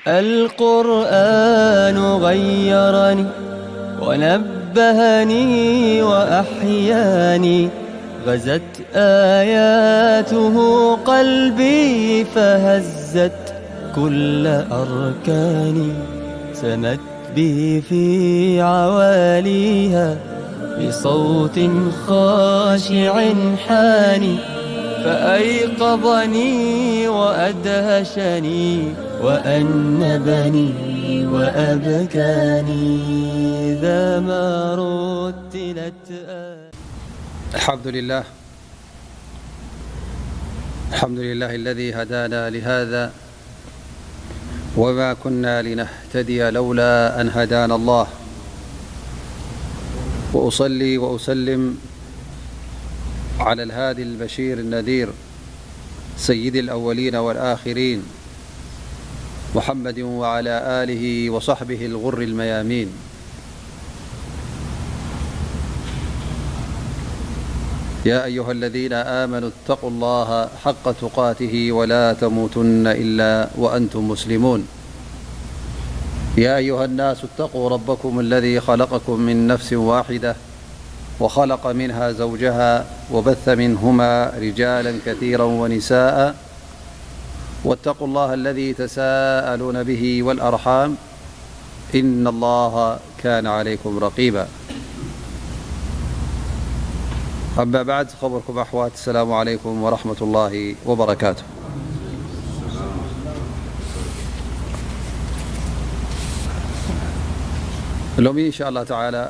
القرآن غيرني ونبهني وأحياني، غزت آياته قلبي فهزت كل أركاني، سمت به في عواليها بصوت خاشع حاني، فأيقظني وأدهشني وأنبني وأبكاني إذا ما رتلت آياته. الحمد لله. الحمد لله الذي هدانا لهذا وما كنا لنهتدي لولا أن هدانا الله. وأصلي وأسلم على الهادي البشير النذير سيد الأولين والآخرين محمد وعلى آله وصحبه الغر الميامين. يا أيها الذين آمنوا اتقوا الله حق تقاته ولا تموتن إلا وأنتم مسلمون. يا أيها الناس اتقوا ربكم الذي خلقكم من نفس واحدة وخلق منها زوجها وبث منهما رجالا كثيرا ونساء واتقوا الله الذي تساءلون به والأرحام إن الله كان عليكم رقيبا. أما بعد، خبركم أحوات، السلام عليكم ورحمة الله وبركاته. ሎሚ إن شاء الله تعالى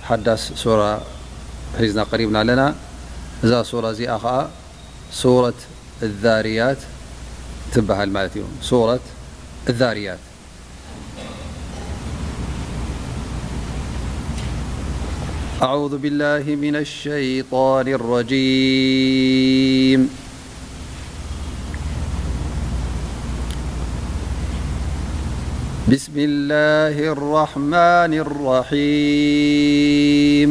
ሓዳስ ሱራ ሒዝና ቀሪብና ኣለና። እዛ ሱራ እዚኣ ኸዓ ሱረት ዛርያት ትበሃል ማለት እዩ። ሱረት ዛርያት። أعوذ بالله من الشيطان الرجيم. بسم الله الرحمن الرحيم.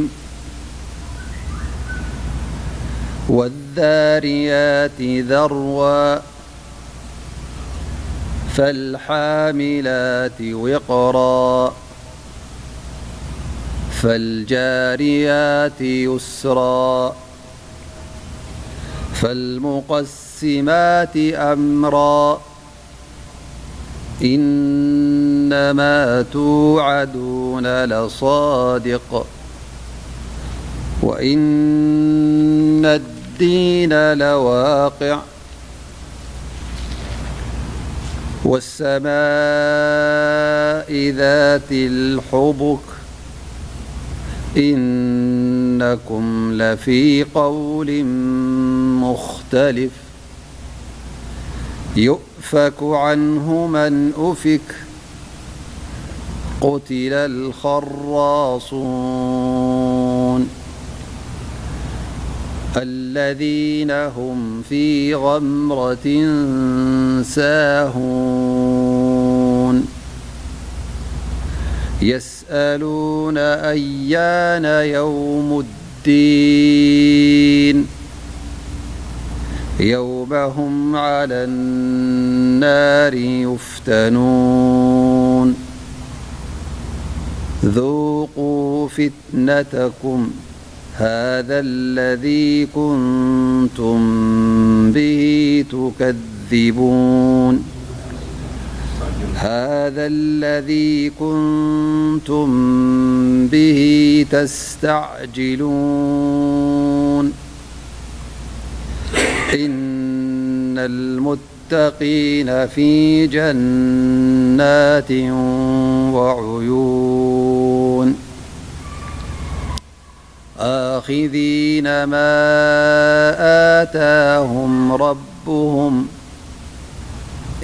والذاريات ذروا. فالحاملات وقرا. فالجاريات يسرا. فالمقسمات أمرا. إنما توعدون لصادق. وإن الدين لواقع. والسماء ذات الحبك. إنكم لفي قول مختلف. يؤفك عنه من أفك. قتل الخراصون. الذين هم في غمرة ساهون. يسألون أيان يوم الدين. يوم هم على النار يفتنون. ذوقوا فتنتكم هذا الذي كنتم به تكذبون. هذا الذي كنتم به تستعجلون. إن المتقين في جنات وعيون. آخذين ما آتاهم ربهم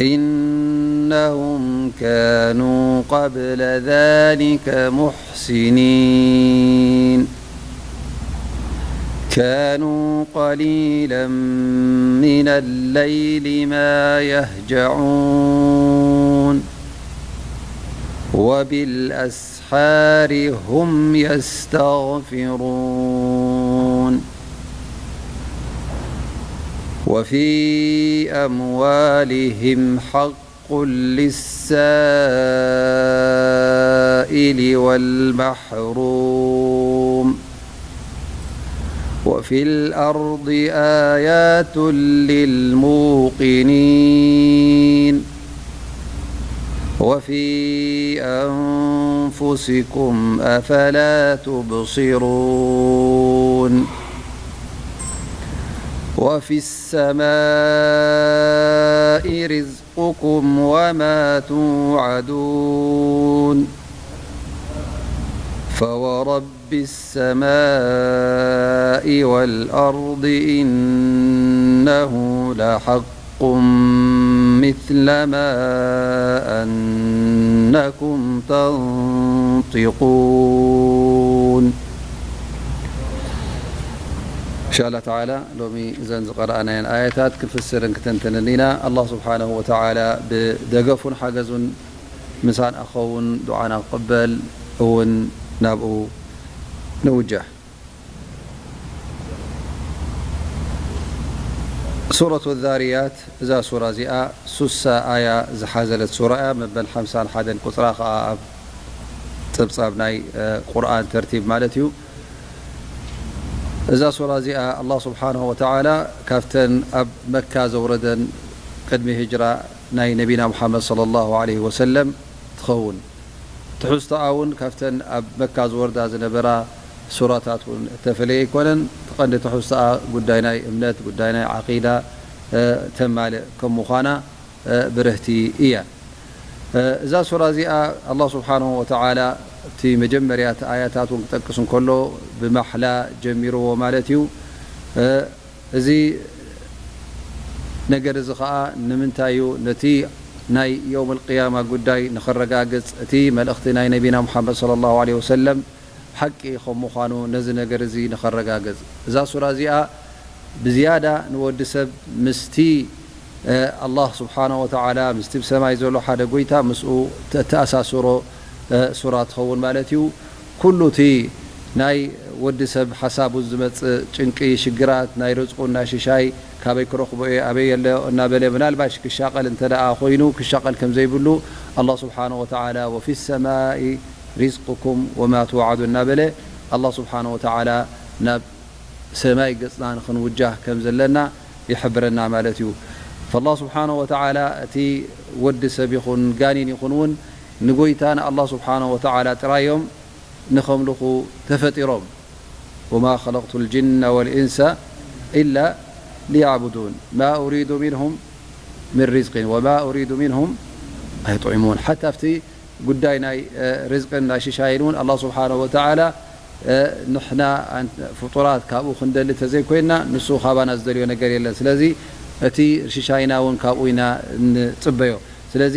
إنهم كانوا قبل ذلك محسنين. كانوا قليلا من الليل ما يهجعون. وبالأسحار هم يستغفرون. وفي أموالهم حق للسائل والمحروم. وفي الأرض آيات للموقنين. وفي أنفسكم أفلا تبصرون. وفي السماء رزقكم وما توعدون. فورب السماء والأرض إنه لحق مثل ما أنكم تنطقون. إن شاء الله تعالى ሎሚ እዘን ዝቐረኣናየን ኣያታት ክፍስርን ክተንተንን ኢና። ኣላህ ስብሓነሁ ወተዓላ ብደገፉን ሓገዙን ምሳና ክኸውን፣ ዱዓና ክቕበል እውን ናብኡ ንውጀህ። ሱረቱ ዛርያት፣ እዛ ሱራ እዚኣ ሱሳ ኣያ ዝሓዘለት ሱራ እያ። መበል ሓምሳን ሓደን ቁጽራ ከኣ ኣብ ጸብጻብ ናይ፣ እ፣ ቁርኣን ተርቲብ ማለት እዩ። እዛ ሱራ እዚኣ ኣላህ ስብሓንሁ ወተዓላ ካብተን ኣብ መካ ዘውረደን ቅድሚ ሂጅራ ናይ ነቢና ሙሓመድ ሰለላሁ ዐለይሂ ወሰለም ትኸውን። ትሕዝቶኣ እውን ካብተን ኣብ መካ ዝወርዳ ዝነበራ ሱራታት እውን እተፈለየ ኣይኮነን። እቲ ቀንዲ ትሕዝቶኣ ጉዳይ ናይ እምነት፣ ጉዳይ ናይ ዓቂዳ፣ እ፣ ተማልእ ከም ምዃና፣ እ፣ ብርህቲ እያ። እ፣ እዛ ሱራ እዚኣ ኣላህ ስብሓንሁ ወተዓላ እቲ መጀመርያ እቲ ኣያታት እውን ክጠቅስ እንከሎ ብማሕላ ጀሚርዎ ማለት እዩ። እ፣ እዚ ነገር እዚ ኸኣ ንምንታይ እዩ? ነቲ ናይ የውም ኣልቅያማ ጉዳይ ንኸረጋግጽ፣ እቲ መልእኽቲ ናይ ነቢና ሙሓመድ ሰለላሁ ዐለይሂ ወሰለም ሓቂ ከም ምዃኑ ነዚ ነገር እዚ ንኸረጋግጽ። እዛ ሱራ እዚኣ ብዝያዳ ንወዲ ሰብ ምስቲ፣ እ፣ ኣላህ ስብሓነሁ ወተዓላ፣ ምስቲ ብሰማይ ዘሎ ሓደ ጎይታ ምስኡ ተተኣሳስሮ፣ እ፣ ሱራ ትኸውን ማለት እዩ። ኩሉ እቲ ናይ ወዲ ሰብ ሓሳቡ ዝመጽእ ጭንቂ፣ ሽግራት፣ ናይ ርዝቁ፣ ናይ ሽሻይ፣ ካበይ ክረኽቦ እየ፣ ኣበይ የለ እናበለ ምናልባሽ ክሻቐል እንተ ደኣ ኮይኑ፣ ክሻቐል ከም ዘይብሉ ኣላህ ስብሓነሁ ወተዓላ፣ "ወፊ ሰማኢ ሪዝቁኩም ወማ ትውዓዱ" እናበለ ኣላህ ስብሓነሁ ወተዓላ ናብ ሰማይ ገጽና ንኽንውጃህ ከም ዘለና ይሕብረና ማለት እዩ። ፈላህ ስብሓነሁ ወተዓላ እቲ ወዲ ሰብ ይኹን ጋኒን ይኹን እውን ንጎይታ ንኣላህ ስብሓነሁ ወተዓላ ጥራይ እዮም ንኸምልኹ ተፈጢሮም። "ወማ ኸለቅቱ ልጅነ ወልኢንሰ ኢላ ሊያዕቡዱን ማ ኡሪዱ ሚንሁም ምን ሪዝቅን ወማ ኡሪዱ ሚንሁም ኣይጥዒሙን." ሓታ ኣብቲ ጉዳይ ናይ፣ እ፣ ርዝቅን ናይ ሽሻይን እውን ኣላህ ስብሓነሁ ወተዓላ፣ እ፣ ንሕና ኣን-፣ ፍጡራት ካብኡ ክንደሊ ተዘይኮይንና ንሱ ካባና ዝደልዮ ነገር የለን። ስለዚ እቲ ሽሻይና እውን ካብኡ ኢና እንጽበዮ። ስለዚ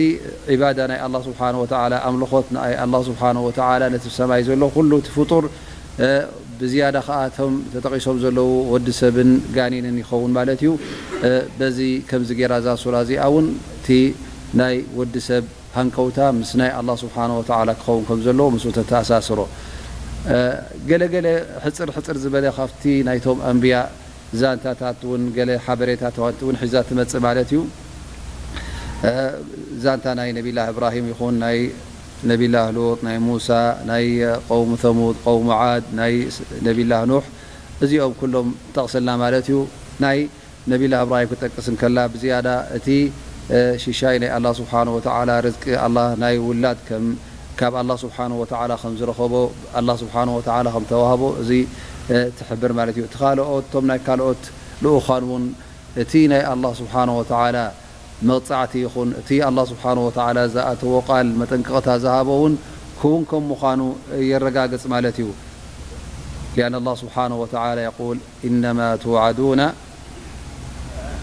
ዒባዳ ናይ ኣላህ ስብሓነሁ ወተዓላ፣ ኣምልኾት ናይ ኣላህ ስብሓነሁ ወተዓላ ነቲ ሰማይ ዘሎ ኩሉ እቲ ፍጡር፣ እ፣ ብዝያዳ ኸኣ እቶም ተጠቒሶም ዘለዉ ወዲ ሰብን ጋኒንን ይኸውን ማለት እዩ። እ፣ በዚ ከምዚ ጌራ እዛ ሱራ እዚኣ እውን እቲ ናይ ወዲ ሰብ ሃንቀውታ ምስ ናይ ኣላህ ስብሓነሁ ወተዓላ ክኸውን ከም ዘለዎ ምስኡ ተተኣሳስሮ። እ፣ ገለ ገለ ሕጽር ሕጽር ዝበለ ካብቲ ናይቶም ኣንብያ ዛንታታት እውን ገለ ሓበሬታታት እውን ሒዛ ትመጽእ ማለት እዩ። እ፣ ዛንታ ናይ ነቢላህ እብራሂም ይኹን ናይ ነቢላህ ሉጥ፣ ናይ ሙሳ፣ ናይ ቀውሙ ተሙድ፣ ቀውሙ ዓድ፣ ናይ ነቢላህ ኑሕ፣ እዚኦም ኩሎም ጠቕሰልና ማለት እዩ። ናይ ነቢላህ እብራሂም ክጠቅስ እንከላ ብዝያዳ እቲ፣ እ፣ ሽሻይ ናይ ኣላህ ስብሓነሁ ወተዓላ ርዝቂ ኣላህ ናይ ውላድ ከም፣ ካብ ኣላህ ስብሓነሁ ወተዓላ ከም ዝረኸቦ፣ ኣላህ ስብሓነሁ ወተዓላ ከም ተዋህቦ እዚ፣ እ፣ ትሕብር ማለት እዩ። እቲ ካልኦት፣ እቶም ናይ ካልኦት ልኡኻን እውን እቲ ናይ ኣላህ ስብሓነሁ ወተዓላ መቕጻዕቲ ይኹን እቲ ኣላህ ስብሓነሁ ወተዓላ ዝኣተዎ ቃል መጠንቀቕታ ዝሃቦ እውን ክውን ከም ምዃኑ የረጋግጽ ማለት እዩ። لأن الله سبحانه وتعالى يقول إنما توعدون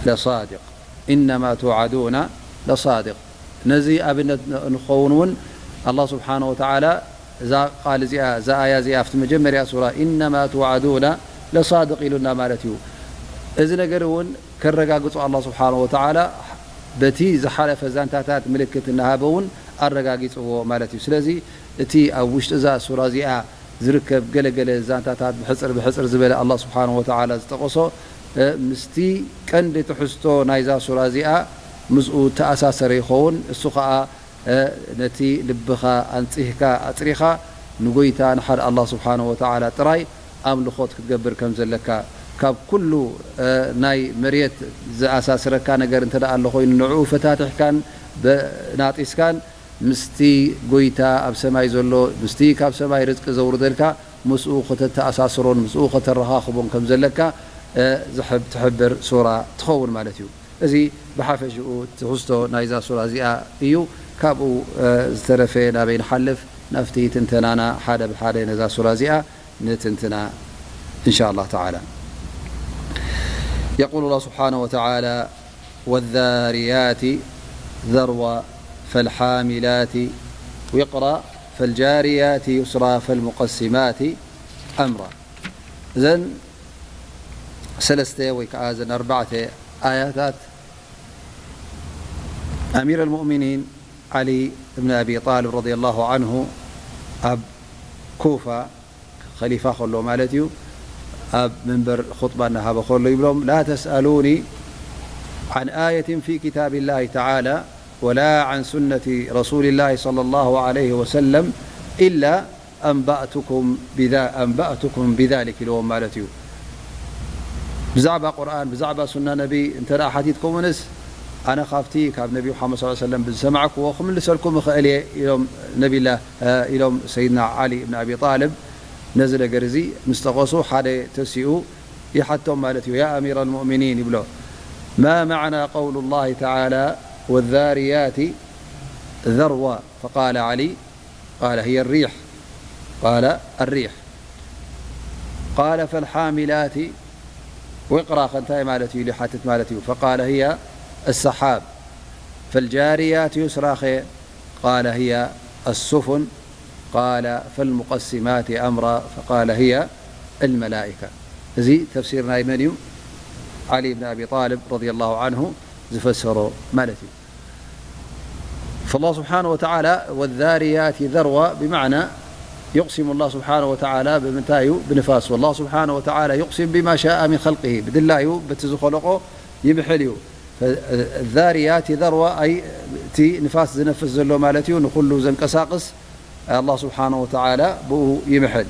لصادق. إنما توعدون لصادق. ነዚ ኣብነት ን-፣ ንኸውን እውን ኣላህ ስብሓነሁ ወተዓላ እዛ ቃል እዚኣ፣ እዛ ኣያ እዚኣ ኣብቲ መጀመርያ ሱራ "ኢነማ ትውዓዱና ለሳድቅ" ኢሉና ማለት እዩ። እዚ ነገር እውን ከረጋግጾ ኣላህ ስብሓነሁ ወተዓላ በቲ ዝሓለፈ ዛንታታት ምልክት እናሃበ እውን ኣረጋጊጽዎ ማለት እዩ። ስለዚ እቲ ኣብ ውሽጢ እዛ ሱራ እዚኣ ዝርከብ ገለገለ ዛንታታት ብሕጽር ብሕጽር ዝበለ ኣላህ ስብሓነሁ ወተዓላ ዝጠቐሶ፣ እ፣ ምስቲ ቀንዲ ትሕዝቶ ናይዛ ሱራ እዚኣ ምስኡ ተኣሳሰረ ይኸውን። እሱ ኸኣ፣ እ፣ ነቲ ልብኻ ኣንጺህካ ኣጽሪኻ ንጎይታ ንሓደ ኣላህ ስብሓነሁ ወተዓላ ጥራይ ኣምልኾት ክትገብር ከም ዘለካ፣ ካብ ኩሉ፣ እ፣ ናይ መሬት ዝኣሳስረካ ነገር እንተ ደኣ ኣሎ ኮይኑ፣ ንዕኡ ፈታቲሕካን በ-፣ ናጢስካን ምስቲ ጎይታ ኣብ ሰማይ ዘሎ፣ ምስቲ ካብ ሰማይ ርዝቂ ዘውርደልካ፣ ምስኡ ከተተኣሳስሮን ምስኡ ከተረኻኽቦን ከም ዘለካ፣ እ፣ ዝሕብ-፣ ትሕብር ሱራ ትኸውን ማለት እዩ። እዚ ብሓፈሽኡ ትሕዝቶ ናይዛ ሱራ እዚኣ እዩ። ካብኡ፣ እ፣ ዝተረፈ ናበይ ንሓልፍ? ናብቲ ትንተናና ሓደ ብሓደ ነዛ ሱራ እዚኣ ንትንትና፣ إن شاء الله تعالى. يقول الله سبحانه وتعالى: والذاريات ذروا، فالحاملات وقرا، فالجاريات يسرا، فالمقسمات أمرا. እዘን ሰለስተ ወይ ከዓ እዘን ኣርባዕተ ኣያታት ኣሚር ኣልሙእሚኒን ዓሊ እብን ኣቢ ጣልብ ረዲየላሁ ዓንሁ ኣብ ኩፋ ኸሊፋ ከሎ ማለት እዩ፣ ኣብ መንበር ኹጥባ እናሃበ ከሎ ይብሎም፣ لا تسألوني عن آية في كتاب الله تعالى ولا عن سنة رسول الله صلى الله عليه وسلم إلا أنبأتكم بذا-، أنبأتكم بذلك ኢልዎም ማለት እዩ። ብዛዕባ ቁርኣን፣ ብዛዕባ ሱና ነቢ እንተ ደኣ ሓቲትኩምንስ፣ ኣነ ካብቲ ካብ ነቢ ሙሓመድ ሰለላሁ ዐለይሂ ወሰለም ብዝሰማዕክዎ ክምልሰልኩም እኽእል እየ ኢሎም ነቢላ፣ እ፣ ኢሎም ሰይድና ዓሊ እብን ኣቢ ጣልብ ነዚ ነገር እዚ ምስ ጠቐሱ፣ ሓደ ተሲኡ ይሓቶም ማለት እዩ። يا أمير المؤمنين ይብሎ، ما معنى قول الله تعالى والذاريات ذروا؟ فقال علي، قال هي الريح. قال الريح. قال فالحاملات وقرا ኸ እንታይ ማለት እዩ ኢሉ ይሓትት ማለት እዩ። فقال هي السحاب. فالجاريات يسرا ኸ؟ قال هي السفن. قال فالمقسمات أمرا. فقال هي الملائكة. እዚ ተፍሲር ናይ መን እዩ? ዓሊ ብን ኣቢ ጣልብ ረዲየላሁ ዓንሁ ዝፈሰሮ ማለት እዩ። فالله سبحانه وتعالى والذاريات ذروا بمعنى يقسم الله سبحانه وتعالى ብምንታይ እዩ? ብንፋስ። والله سبحانه وتعالى يقسم بما شاء من خلقه ብድላዩ በቲ ዝኸለቆ ይምሕል እዩ። الذاريات ذروا ኣይ እቲ ንፋስ ዝነፍስ ዘሎ ማለት እዩ፣ ንኹሉ ዘንቀሳቕስ ኣላህ ስብሓነ ወተዓላ ብኡ ይምሕል።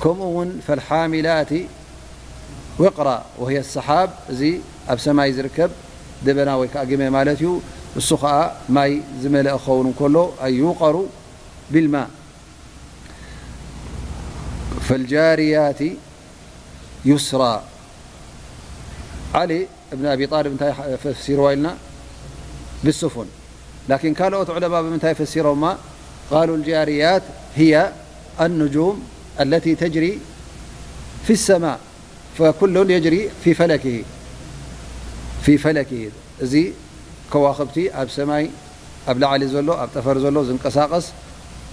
ከምኡ እውን فالحاملات وقرا وهي السحاب እዚ ኣብ ሰማይ ዝርከብ ደበና ወይ ከዓ ግመ ማለት እዩ። እሱ ከዓ ማይ ዝመልአ ክኸውን እንከሎ ኣይ يوقر بالماء فالجاريات يسرا ዓሊ እብን ኣቢ ጣልብ እንታይ ፈሲርዋ ኢልና? ብስፉን። ላኪን ካልኦት ዑለማ ብምንታይ ፈሲሮማ? قالوا الجاريات هي النجوم التي تجري في السماء فكل يجري في فلكه في فلكه እዚ ከዋኽብቲ ኣብ ሰማይ ኣብ ላዕሊ ዘሎ ኣብ ጠፈር ዘሎ ዝንቀሳቐስ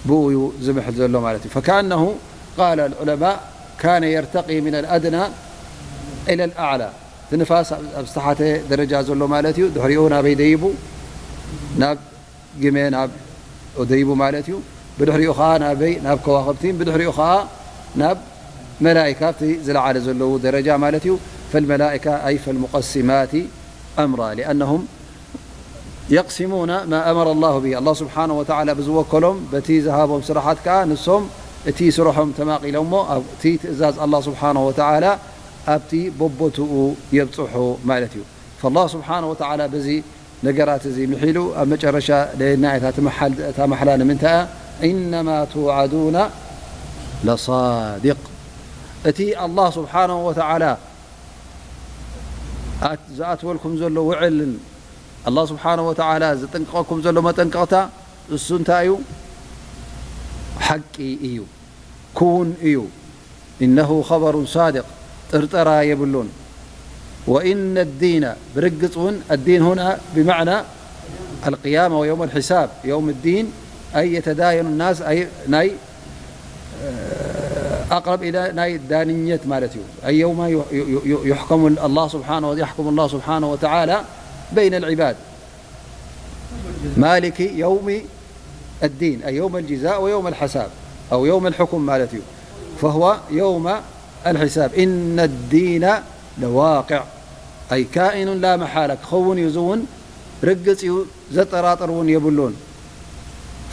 ብኡ እዩ ዝምሕል ዘሎ ማለት እዩ። فكأنه قال العلماء كان يرتقي من الأدنى إلى الأعلى እቲ ንፋስ ኣብ ዝተሓተ ደረጃ ዘሎ ማለት እዩ። ድሕሪኡ ናበይ ደይቡ? ናብ ግመ ናብ ደይቡ ማለት እዩ። ብድሕሪኡ ከዓ ናበይ? ናብ ከዋኽብቲን ብድሕሪኡ ከዓ ናብ መላኢካ ኣብቲ ዝለዓለ ዘለዉ ደረጃ ማለት እዩ። فالملائكة أي فالمقسمات أمرا لأنهم يقسمون ما أمر الله به ኣላህ ስብሓነ ወተዓላ ብዝወከሎም በቲ ዝሃቦም ስራሓት ከዓ ንሶም እቲ ስርሖም ተማቒሎሞ ኣብቲ ትእዛዝ ኣላህ ስብሓነ ወተዓላ ኣብቲ በቦትኡ የብፅሑ ማለት እዩ። فالله سبحانه وتعالى በዚ ነገራት እዚ ምሒሉ ኣብ መጨረሻ ደየና እታ ትመሓል እታ ማሕላ ንምንታይ እያ? إنما توعدون لصادق እቲ ኣላህ ስብሓነሁ ወተዓላ ኣት-፣ ዝኣትወልኩም ዘሎ ውዕልን ኣላህ ስብሓነሁ ወተዓላ ዝጥንቅቐኩም ዘሎ መጠንቀቕታ እሱ እንታይ እዩ? ሓቂ እዩ፣ ክውን እዩ። إنه خبر صادق ጥርጠራ የብሉን። وإن الدين ብርግፅ እውን الدين هنا بمعنى القيامة ويوم الحساب يوم الدين أي يتداين الناس أي ናይ أقرب إلى ናይ ዳንኘት ማለት እዩ። أي يوم يحكم الله سبحانه يحكم الله سبحانه وتعالى بين العباد مالك يوم الدين أي يوم الجزاء ويوم الحساب أو يوم الحكم ማለት እዩ። فهو يوم الحساب إن الدين لواقع أي كائن لا محالة ክኸውን እዩ። እዚ እውን ርግጽ እዩ፣ ዘጠራጥር እውን የብሉን።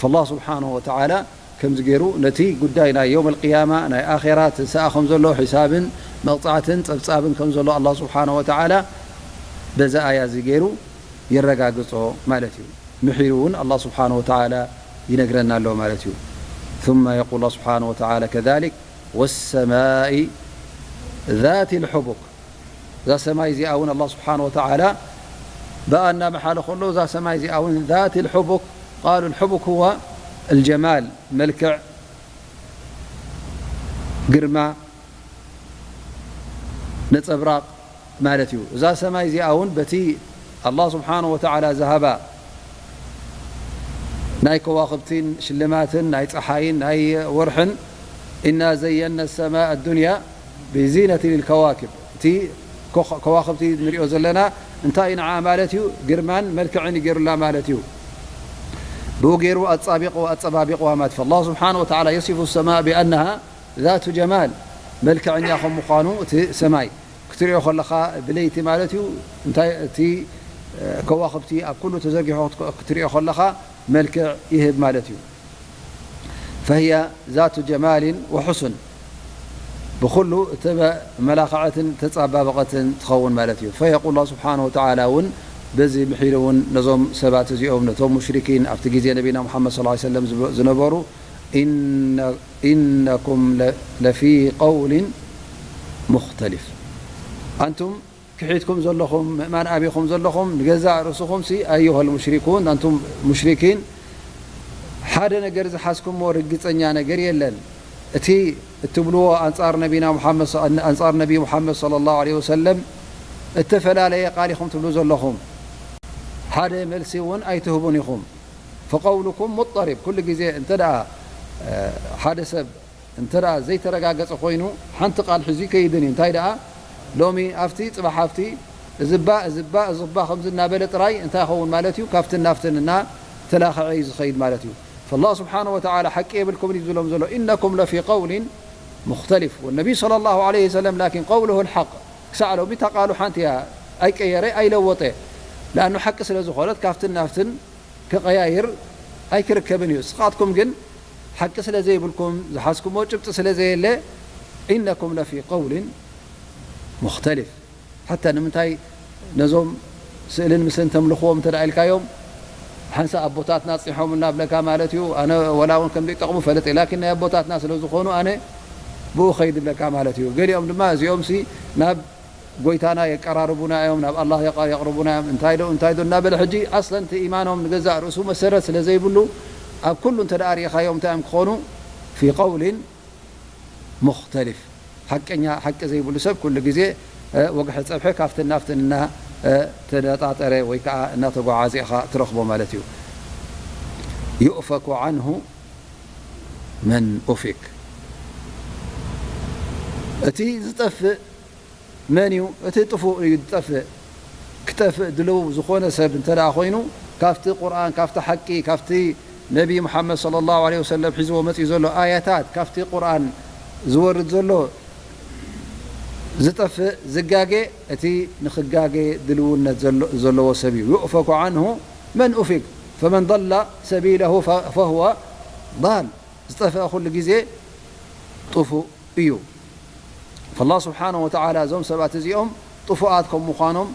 ፈላህ ስብሓንሁ ወተዓላ ከምዚ ገይሩ ነቲ ጉዳይ ናይ የውም ኣልቅያማ፣ ናይ ኣኼራ ትንስኣ ከም ዘሎ፣ ሒሳብን መቕጻዕትን ጸብጻብን ከም ዘሎ ኣላህ ስብሓንሁ ወተዓላ በዚ ኣያ እዚ ገይሩ የረጋግጾ ማለት እዩ። ምሒሩ እውን ኣላህ ስብሓንሁ ወተዓላ ይነግረና ኣሎ ማለት እዩ። ثم يقول الله سبحانه وتعالى كذلك والسماء ذات الحبك እዛ ሰማይ እዚኣ እውን ኣላህ ስብሓን ወተዓላ ብኣ እናመሓለ ከሎ እዛ ሰማይ እዚኣ እውን ذات الحبك قالوا الحبك هو الجمال መልክዕ ግርማ ነጸብራቕ ማለት እዩ። እዛ ሰማይ እዚኣ እውን በቲ ኣላህ ስብሓን ወተዓላ ዝሃባ ናይ ከዋኽብትን ሽልማትን ናይ ፀሓይን ናይ ወርሕን إنا زينا السماء الدنيا بزينة الكواكب እቲ ከዋኽብቲ ንሪኦ ዘለና እንታይ እዩ ንዓ ማለት እዩ ግርማን መልክዕን ይገይሩላ ማለት እዩ። ብኡ ገይሩ ኣፃቢቑ ኣፀባቢቑዋ ማለት فالله سبحانه وتعالى يصف السماء بأنها ذات جمال መልክዐኛ ከም ምዃኑ እቲ ሰማይ ክትሪኦ ከለኻ ብለይቲ ማለት እዩ እንታይ እቲ ከዋኽብቲ ኣብ ኩሉ ተዘርጊሑ ክትሪኦ ከለኻ መልክዕ ይህብ ማለት እዩ። فهي ذات جمال وحسن ብኩሉ እተመላኸዐትን ተጻባበቐትን ትኸውን ማለት እዩ። فيقول الله سبحانه وتعالى እውን በዚ ምሒሩ እውን ነዞም ሰባት እዚኦም ነቶም ሙሽሪኪን ኣብቲ ግዜ ነቢና ሙሓመድ صلى الله عليه وسلم ዝነበሩ إنكم لفي قول مختلف ኣንቱም ክሒድኩም ዘለኹም ምእማን ኣቢኹም ዘለኹም ንገዛእ ርእስኹም ሲ أيها المشركون ኣንቱም ሙሽሪኪን ሓደ ነገር ዝሓዝኩምዎ ርግጸኛ ነገር የለን። እቲ እትብልዎ ኣንጻር ነቢና ሙሓመድ ኣንጻር ነቢ ሙሓመድ صلى الله عليه وسلم እተፈላለየ ቃል ኢኹም ትብሉ ዘለኹም። ሓደ መልሲ እውን ኣይትህቡን ኢኹም። فقولكم مضطرب ኩሉ ግዜ እንተ ደኣ ሓደ ሰብ እንተ ደኣ ዘይተረጋገጸ ኮይኑ ሓንቲ ቃል ሒዙ ይከይድን እዩ። እንታይ ደኣ ሎሚ ኣብቲ ጽባሕ ኣብቲ እዝባ እዝባ እዝባ ከምዚ እናበለ ጥራይ እንታይ ይኸውን ማለት እዩ ካብትን ናብትን እና ተላኸዐ እዩ ዝኸይድ ማለት እዩ። فالله سبحانه وتعالى ሓቂ የብልኩምን እዩ ዝብሎም ዘሎ إنكم لفي قول مختلف والنبي صلى الله عليه وسلم لكن قوله الحق ክሳዕ ሎሚ እታ ቃሉ ሓንቲ እያ ኣይቀየረ ኣይለወጠ ለኣኑ ሓቂ ስለ ዝኾነት ካብትን ናብትን ክቐያይር ኣይክርከብን እዩ። እስኻትኩም ግን ሓቂ ስለ ዘይብልኩም ዝሓዝኩሞ ጭብጢ ስለ ዘየለ إنكم لفي قول مختلف ሓታ ንምንታይ ነዞም ስእልን ምስልን ተምልኽዎም እንተ ኢልካዮም ሓንሳ ኣቦታትና ኣፅኒሖም እናብለካ ማለት እዩ። ኣነ ወላ እውን ከም ዘይጠቕሙ ፈልጥ እየ ላኪን ናይ ኣቦታትና ስለ ዝኾኑ ኣነ ብኡ ኸይድ ብለካ ማለት እዩ። ገሊኦም ድማ እዚኦም ሲ ናብ ጎይታና የቀራርቡና እዮም ናብ ኣላህ የቕርቡና እዮም እንታይ ዶ እንታይ ዶ እናበለ ሕጂ ኣስለን እቲ ኢማኖም ንገዛእ ርእሱ መሰረት ስለ ዘይብሉ ኣብ ኩሉ እንተ ደኣ ርኢኻዮም እንታይ እዮም ክኾኑ في قول مختلف ሓቀኛ ሓቂ ዘይብሉ ሰብ ኩሉ ግዜ ወግሐ ፀብሐ ካብትን ናብትን እና ተነጣጠረ ወይ ከዓ እናተጓዓዘ ኢኻ ትረኽቦ ማለት እዩ። يؤفك عنه من أفك እቲ ዝጠፍእ መን እዩ እቲ ጥፉእ እዩ ዝጠፍእ ክጠፍእ ድልው ዝኾነ ሰብ እንተ ደኣ ኮይኑ ካብቲ ቁርኣን ካብቲ ሓቂ ካብቲ ነቢ ሙሓመድ صلى الله عليه وسلم ሒዝዎ መፅኡ ዘሎ ኣያታት ካብቲ ቁርኣን ዝወርድ ዘሎ ዝጠፍእ ዝጋገ እቲ ንክጋገ ድልውነት ዘለዎ ሰብ እዩ። يؤفك عنه من أفك فمن ضل سبيله فهو ضال ዝጠፍአ ኩሉ ግዜ ጥፉእ እዩ። فالله سبحانه وتعالى እዞም ሰባት እዚኦም ጥፉኣት ከም ምዃኖም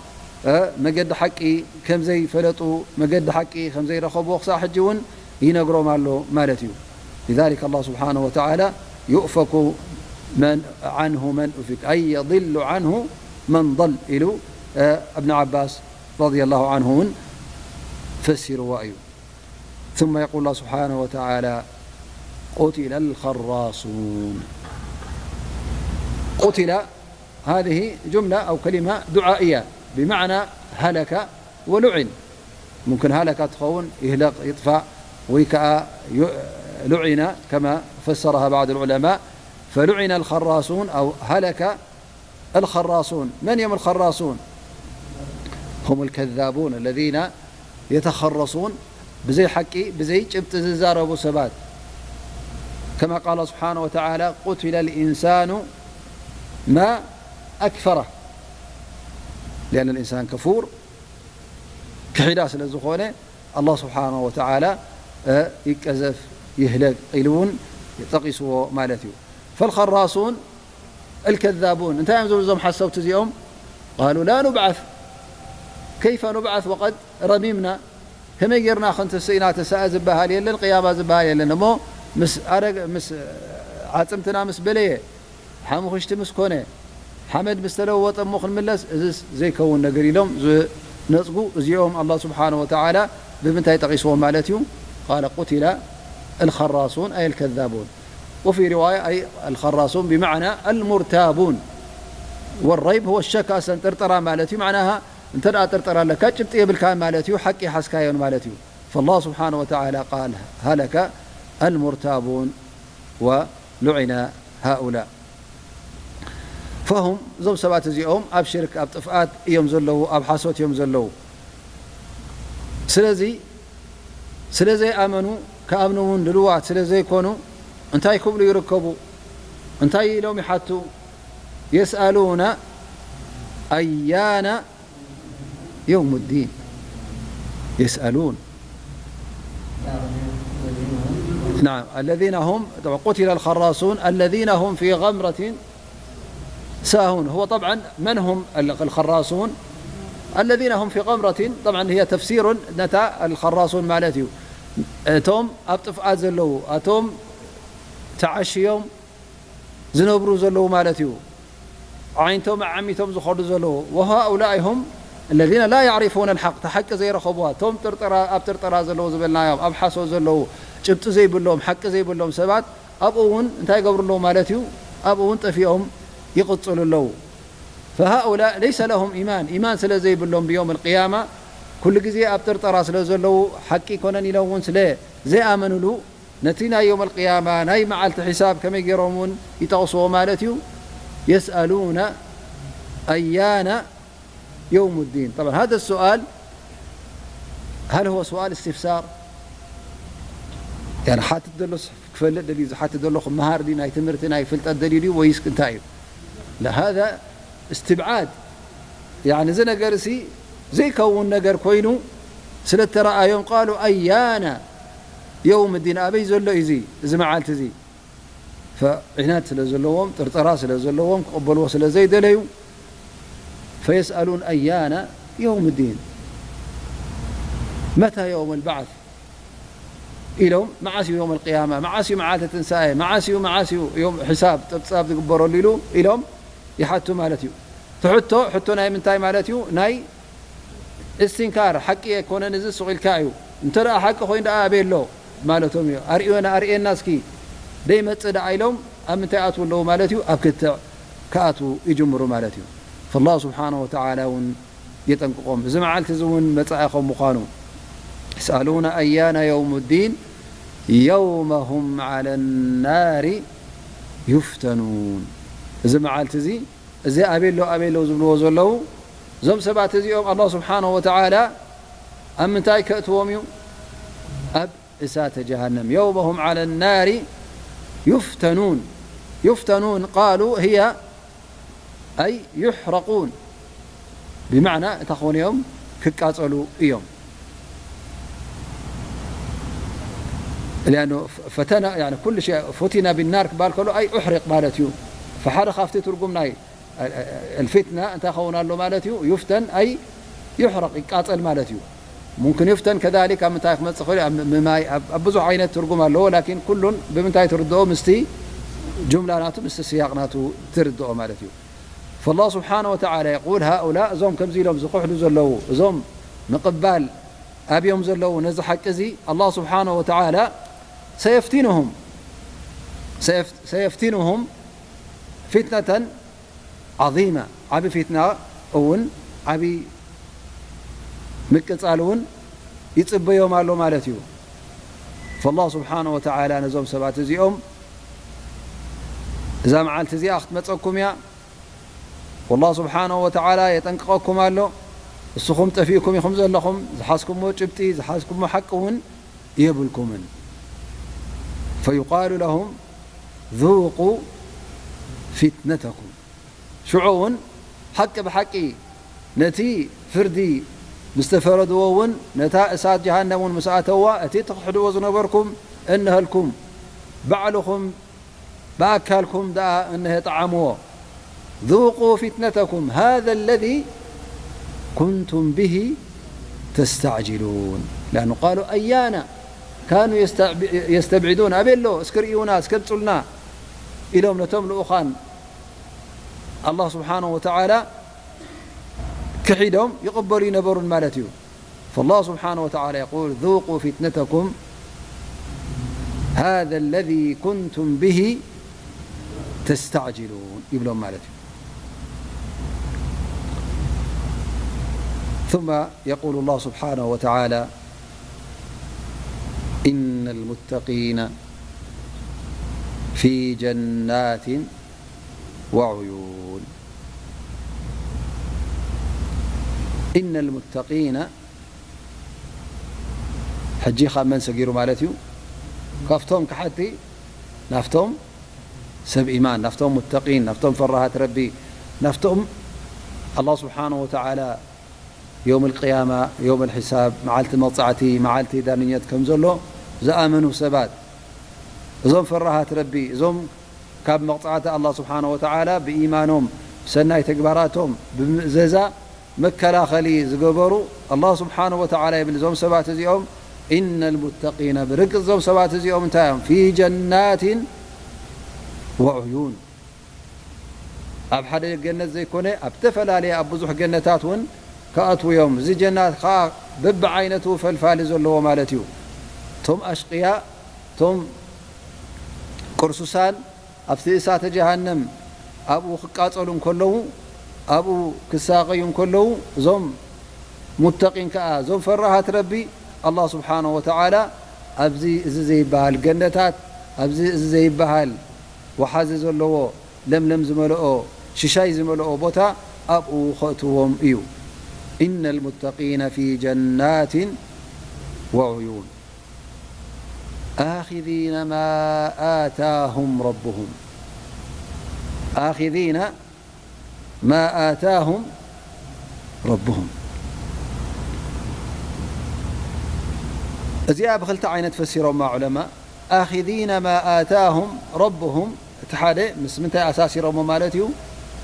መገዲ ሓቂ ከም ዘይፈለጡ መገዲ ሓቂ ከም ዘይረኸብዎ ክሳዕ ሕጂ እውን ይነግሮም ኣሎ ማለት እዩ። لذلك الله سبحانه وتعالى يؤفك من عنه من أفك أي يضل عنه من ضل ኢሉ እብን ዓባስ رضي الله عنه እውን ፈሲርዋ እዩ። ثم يقول الله سبحانه وتعالى قتل الخراصون قتل هذه جملة أو كلمة دعائية بمعنى هلك ولعن ممكن هلك تخون يهلق يطفى ويكأ لعن كما فسرها بعض العلماء فلعن الخراصون أو هلك الخراصون من هم الخراصون هم الكذابون الذين يتخرصون ብዘይ ሓቂ ብዘይ ጭብጢ ዝዛረቡ ሰባት كما قال سبحانه وتعالى قتل الإنسان ما أكفره لأن الإنسان كفور ክሒዳ ስለ ዝኾነ ኣላህ ስብሓነሁ ወተዓላ ይቀዘፍ ይህለግ ኢሉ እውን ጠቒስዎ ማለት እዩ። ፈልኸራሱን ኣልከዛቡን እንታይ እዮም ዝብሉ እዞም ሓሰውቲ እዚኦም? ቃሉ ላ ኑብዓት ከይፈ ኑብዓት ወቀድ ረሚምና፣ ከመይ ጌርና ክንትስእ ኢና? ትንሳኤ ዝበሃል የለን፣ ቅያማ ዝበሃል የለን። እሞ ምስ ኣረገ ምስ ዓጽምትና ምስ በለየ ሓሙኽሽቲ ምስ ኮነ ሓመድ ምስ ተለወጠ እሞ ክንምለስ እዝስ ዘይከውን ነገር ኢሎም ዝነጽጉ እዚኦም ኣላህ ስብሓነሁ ወተዓላ ብምንታይ ጠቒስዎም ማለት እዩ? ቃለ ቁቲለ ኣልኸራሱን ኣይ ኣልከዛቡን። ወፊ ሪዋያ ኣይ ኣልኸራሱን ብመዕና ኣልሙርታቡን። ወረይብ ሁወ ሸክ ኣስለን ጥርጠራ ማለት እዩ። መዕናሃ እንተ ደኣ ጥርጠራ ኣለካ ጭብጢ የብልካን ማለት እዩ። ሓቂ ይሓዝካዮን ማለት እዩ። ፈላህ ስብሓነሁ ወተዓላ ቃል ሃለከ ኣልሙርታቡን ወሉዒነ ሃኡላእ። ፈሁም እዞም ሰባት እዚኦም ኣብ ሽርክ ኣብ ጥፍኣት እዮም ዘለዉ፣ ኣብ ሓሶት እዮም ዘለዉ። ስለዚ ስለ ዘይኣመኑ ክኣምኑ እውን ድልዋት ስለ ዘይኮኑ እንታይ ክብሉ ይርከቡ? እንታይ ኢሎም ይሓቱ? የስኣሉነ ኣያነ የውም ዲን። የስኣሉን نعم الذين هم قتل الخراصون الذين هم في غمرة ساهون. هو طبعا من هم ال- الخراصون؟ الذين هم في غمرة، طبعا هي تفسير نتا الخراصون ማለት እዩ። እቶም ኣብ ጥፍኣት ዘለዉ፣ እቶም ተዓሽዮም ዝነብሩ ዘለዉ ማለት እዩ። ዓይንቶም ዓሚቶም ዝኸዱ ዘለዉ። وهؤلاء هم الذين لا يعرفون الحق፣ ተሓቂ ዘይረኸብዋ፣ እቶም ጥርጥራ ኣብ ጥርጥራ ዘለዉ ዝበልናዮም፣ ኣብ ሓሶት ዘለዉ፣ ጭብጢ ዘይብሎም፣ ሓቂ ዘይብሎም ሰባት ኣብኡ እውን እንታይ ይገብሩ ኣለዉ ማለት እዩ? ኣብኡ እውን ጠፊኦም ይቕጽሉ ኣለዉ። فهؤلاء ليس لهم إيمان، ኢማን ስለ ዘይብሎም ብዮም القيامة ኩሉ ግዜ ኣብ ጥርጠራ ስለ ዘለዉ ሓቂ ይኮነን ኢሎም እውን ስለ ዘይኣመኑሉ ነቲ ናይ ዮም ኣልቅያማ ናይ መዓልቲ ሒሳብ ከመይ ገይሮም እውን ይጠቕስዎ ማለት እዩ። የስኣሉነ ኣያነ የውም ዲን። طبعا هذا السؤال هل هو سؤال استفسار؟ يعني ሓትት ዘሎ ክፈልጥ ደልዩ ዝሓትት ዘሎ ክመሃር ድዩ ናይ ትምህርቲ ናይ ፍልጠት ደልዩ ድዩ ወይስ እንታይ እዩ? لا، هذا استبعاد። يعني እዚ ነገር ሲ ዘይከውን ነገር ኮይኑ ስለ ተረኣዮም ቃሉ ኣያነ የውም ዲን ኣበይ ዘሎ እዩ እዚ እዚ መዓልቲ እዚ ፈዒናድ ስለ ዘለዎም ጥርጠራ ስለ ዘለዎም ክቕበልዎ ስለ ዘይደለዩ ፈየስኣሉን ኣያነ የውም ዲን መታ የውም ልባዓት ኢሎም መዓስ እዩ ዮም ኣልቅያማ መዓስ እዩ መዓልቲ ትንሳኤ መዓስ እዩ መዓስ እዩ ዮም ሕሳብ ፀብፃብ ዝግበረሉ ኢሉ ኢሎም ይሓቱ ማለት እዩ። ትሕቶ ሕቶ ናይ ምንታይ ማለት እዩ? ናይ እስትንካር ሓቂ ኣይኮነን እዚ ሱቕ ኢልካ እዩ። እንተ ደኣ ሓቂ ኮይኑ ደኣ ኣበይ ኣሎ ማለቶም እዩ። ኣርእዮና ኣርእየና እስኪ ደይመጽእ ደኣ ኢሎም ኣብ ምንታይ ኣትዉ ኣለዉ ማለት እዩ? ኣብ ክትዕ ክኣትዉ ይጅምሩ ማለት እዩ። ፈላህ ስብሓነ ወተዓላ እውን የጠንቅቖም። እዚ መዓልቲ እዚ እውን መጻኢ ከም ምዃኑ የስኣሉነ ኣያነ የውሙ ዲን የውመ ሁም ዓለ ናሪ ዩፍተኑን። እዚ መዓልቲ እዚ እዚ ኣበይ ኣሎ ኣበይ ኣሎ ዝብልዎ ዘለዉ እዞም ሰባት እዚኦም ኣላህ ስብሓነሁ ወተዓላ ኣብ ምንታይ ከእትዎም እዩ? ኣብ እሳተ ጀሃነም። የውመ ሁም ዓለ ናሪ ዩፍተኑን። ዩፍተኑን ቃሉ ህየ ኣይ ዩሕረቁን ብማዕና እንታይ ክኾኑ እዮም? ክቃጸሉ እዮም። ሊኣኑ ፈተነ ኩሉ ሸ ፉቲነ ቢናር ክበሃል ከሎ ኣይ ኡሕሪቅ ማለት እዩ። ፈሓደ ካብቲ ትርጉም ናይ ኣልፊትና እንታይ ኸውን ኣሎ ማለት እዩ? ዩፍተን ኣይ ይሕረቕ ይቃጸል ማለት እዩ። ሙምክን ዩፍተን ከዛሊክ ኣብ ምንታይ ክመጽእ ይኽእል እዩ? ኣብ ምማይ ኣብ ብዙሕ ዓይነት ትርጉም ኣለዎ። ላኪን ኩሉን ብምንታይ ትርድኦ? ምስቲ ጁምላ ናቱ ምስቲ ስያቕ ናቱ ትርድኦ ማለት እዩ። ፈላህ ስብሓነ ወተዓላ የቁል ሃኡላ እዞም ከምዚ ኢሎም ዝኽሕዱ ዘለዉ እዞም ምቕባል ኣብዮም ዘለዉ ነዚ ሓቂ እዚ ኣላህ ስብሓነ ወተዓላ ሰየፍቲኑሁም ሰየፍቲኑሁም ፊትነተን ዓዚማ ዓቢ ፊትና እውን ዓቢ ምቅጻል እውን ይጽበዮም ኣሎ ማለት እዩ። ፈላህ ስብሓነ ወተዓላ ነዞም ሰባት እዚኦም እዛ መዓልቲ እዚኣ ክትመጸኩም እያ። ወላህ ስብሓነ ወተዓላ የጠንቅቐኩም ኣሎ። እስኹም ጠፊእኩም ኢኹም ዘለኹም። ዝሓዝኩሞ ጭብጢ ዝሓዝኩሞ ሓቂ እውን የብልኩምን። ፈዩቃሉ ለሁም ذوقوا فتنتكم ሽዑ እውን ሓቂ ብሓቂ ነቲ ፍርዲ ምስ ተፈረድዎ እውን ነታ እሳት ጀሃነም እውን ምስ ኣተዋ፣ እቲ ትኽሕድዎ ዝነበርኩም እነሀልኩም፣ ባዕልኹም ብኣካልኩም ደኣ እነሀ ጠዓምዎ። ذوقوا فتنتكم هذا الذي كنتم به تستعجلون. لأنه قالوا أيانا كانوا يستعب-، يستبعدون. ኣበይ ኣሎ? እስኪ ርእዩና፣ እስኪ ኣምጹልና ኢሎም ነቶም ልኡኻን ኣላህ ስብሓነሁ ወተዓላ ክሒዶም ይቕበሉ ይነበሩን ማለት እዩ። فالله سبحانه وتعالى يقول ذوقوا فتنتكم هذا الذي كنتم به تستعجلون ይብሎም ማለት እዩ። ثم يقول الله سبحانه وتعالى إن المتقين في جنات وعيون. إن المتقين ሕጂ ካብ መን ሰጊሩ ማለት እዩ? ካብቶም ከሓድቲ ናፍቶም ሰብ ኢማን፣ ናፍቶም ሙተቂን፣ ናፍቶም ፈራሃት ረቢ፣ ናፍቶም ኣላህ ስብሓነሁ ወተዓላ የውመል ቅያማ፣ የውመል ሒሳብ፣ መዓልቲ መቕጻዕቲ፣ መዓልቲ ዳንኘት ከም ዘሎ ዝኣመኑ ሰባት፣ እዞም ፈራሃት ረቢ፣ እዞም ካብ መቕጻዕቲ ኣላህ ስብሓነሁ ወተዓላ ብኢማኖም፣ ብሰናይ ተግባራቶም፣ ብምእዘዛ መከላኸሊ ዝገበሩ ኣላህ ስብሓነሁ ወተዓላ ይብል፣ እዞም ሰባት እዚኦም፣ ኢነል ሙተቂነ፣ ብርግጽ እዞም ሰባት እዚኦም እንታይ እዮም? ፊ ጀናትን ወዑዩን፣ ኣብ ሓደ ገነት ዘይኮነ ኣብ ዝተፈላለየ ኣብ ብዙሕ ገነታት እውን ክኣትዉ እዮም። እዚ ጀናት ከዓ በብዓይነቱ ፈልፋሊ ዘለዎ ማለት እዩ። እቶም ኣሽቅያ፣ እቶም ቅርሱሳን ኣብቲ እሳተ ጀሃነም ኣብኡ ክቃጸሉ እንከለዉ፣ ኣብኡ ክሳቐዩ እንከለዉ፣ እዞም ሙተቂን ከኣ፣ እዞም ፈራሃት ረቢ፣ ኣላህ ስብሓነሁ ወተዓላ ኣብዚ እዚ ዘይበሃል ገነታት፣ ኣብዚ እዚ ዘይበሃል ወሓዚ ዘለዎ፣ ለምለም ዝመልኦ፣ ሽሻይ ዝመልኦ ቦታ ኣብኡ ከእትዎም እዩ። ኢነል ሙተቂነ ፊ ጀናትን ወዑዩን። ኣኺዚነ ማ ኣታሁም ረቡሁም። ኣኺዚነ ማ ኣታሁም ረቡሁም። እዚኣ ብኽልተ ዓይነት ፈሲሮማ ዑለማ። ኣኺዚነ ማ ኣታሁም ረቡሁም፣ እቲ ሓደ ምስ ምንታይ ኣሳሲሮሞ ማለት እዩ?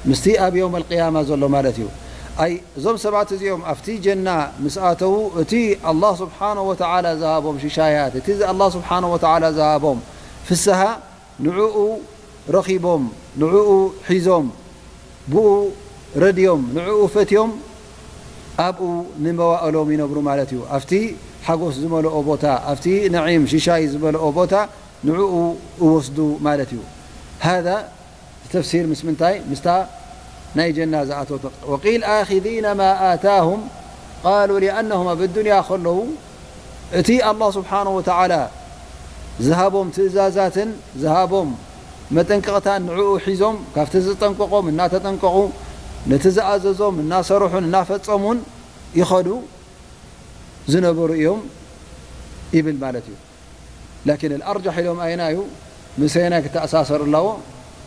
ምስቲ ኣብ የውመል ቅያማ ዘሎ ማለት እዩ። ኣይ፣ እዞም ሰባት እዚኦም ኣብቲ ጀና ምስ ኣተዉ፣ እቲ ኣላህ ስብሓነሁ ወተዓላ ዝሃቦም ሽሻያት፣ እቲ ኣላህ ስብሓነሁ ወተዓላ ዝሃቦም ፍስሃ፣ ንዕኡ ረኺቦም፣ ንዕኡ ሒዞም፣ ብኡ ረድዮም፣ ንዕኡ ፈትዮም፣ ኣብኡ ንመዋእሎም ይነብሩ ማለት እዩ። ኣብቲ ሓጎስ ዝመልኦ ቦታ፣ ኣብቲ ነዒም ሽሻይ ዝመልኦ ቦታ ንዕኡ እወስዱ ማለት እዩ። ሃዛ ተፍሲር ምስ ምንታይ? ምስታ ናይ ጀና ዝኣተወት። ወቂል ኣኺዚነ ማ ኣታሁም ቃሉ ሊኣነሁም ኣብ ኣዱንያ ከለዉ እቲ ኣላህ ስብሓነሁ ወተዓላ ዝሃቦም ትእዛዛትን ዝሃቦም መጠንቀቕታን ንዕኡ ሒዞም ካብቲ ዝጠንቀቖም እናተጠንቀቑ ነቲ ዝኣዘዞም እናሰርሑን እናፈጸሙን ይኸዱ ዝነበሩ እዮም ይብል ማለት እዩ። ላኪን ኣልኣርጃሕ ኢሎም ኣየናዩ? ምስ ኣየናይ ክተኣሳሰር ኣለዎ?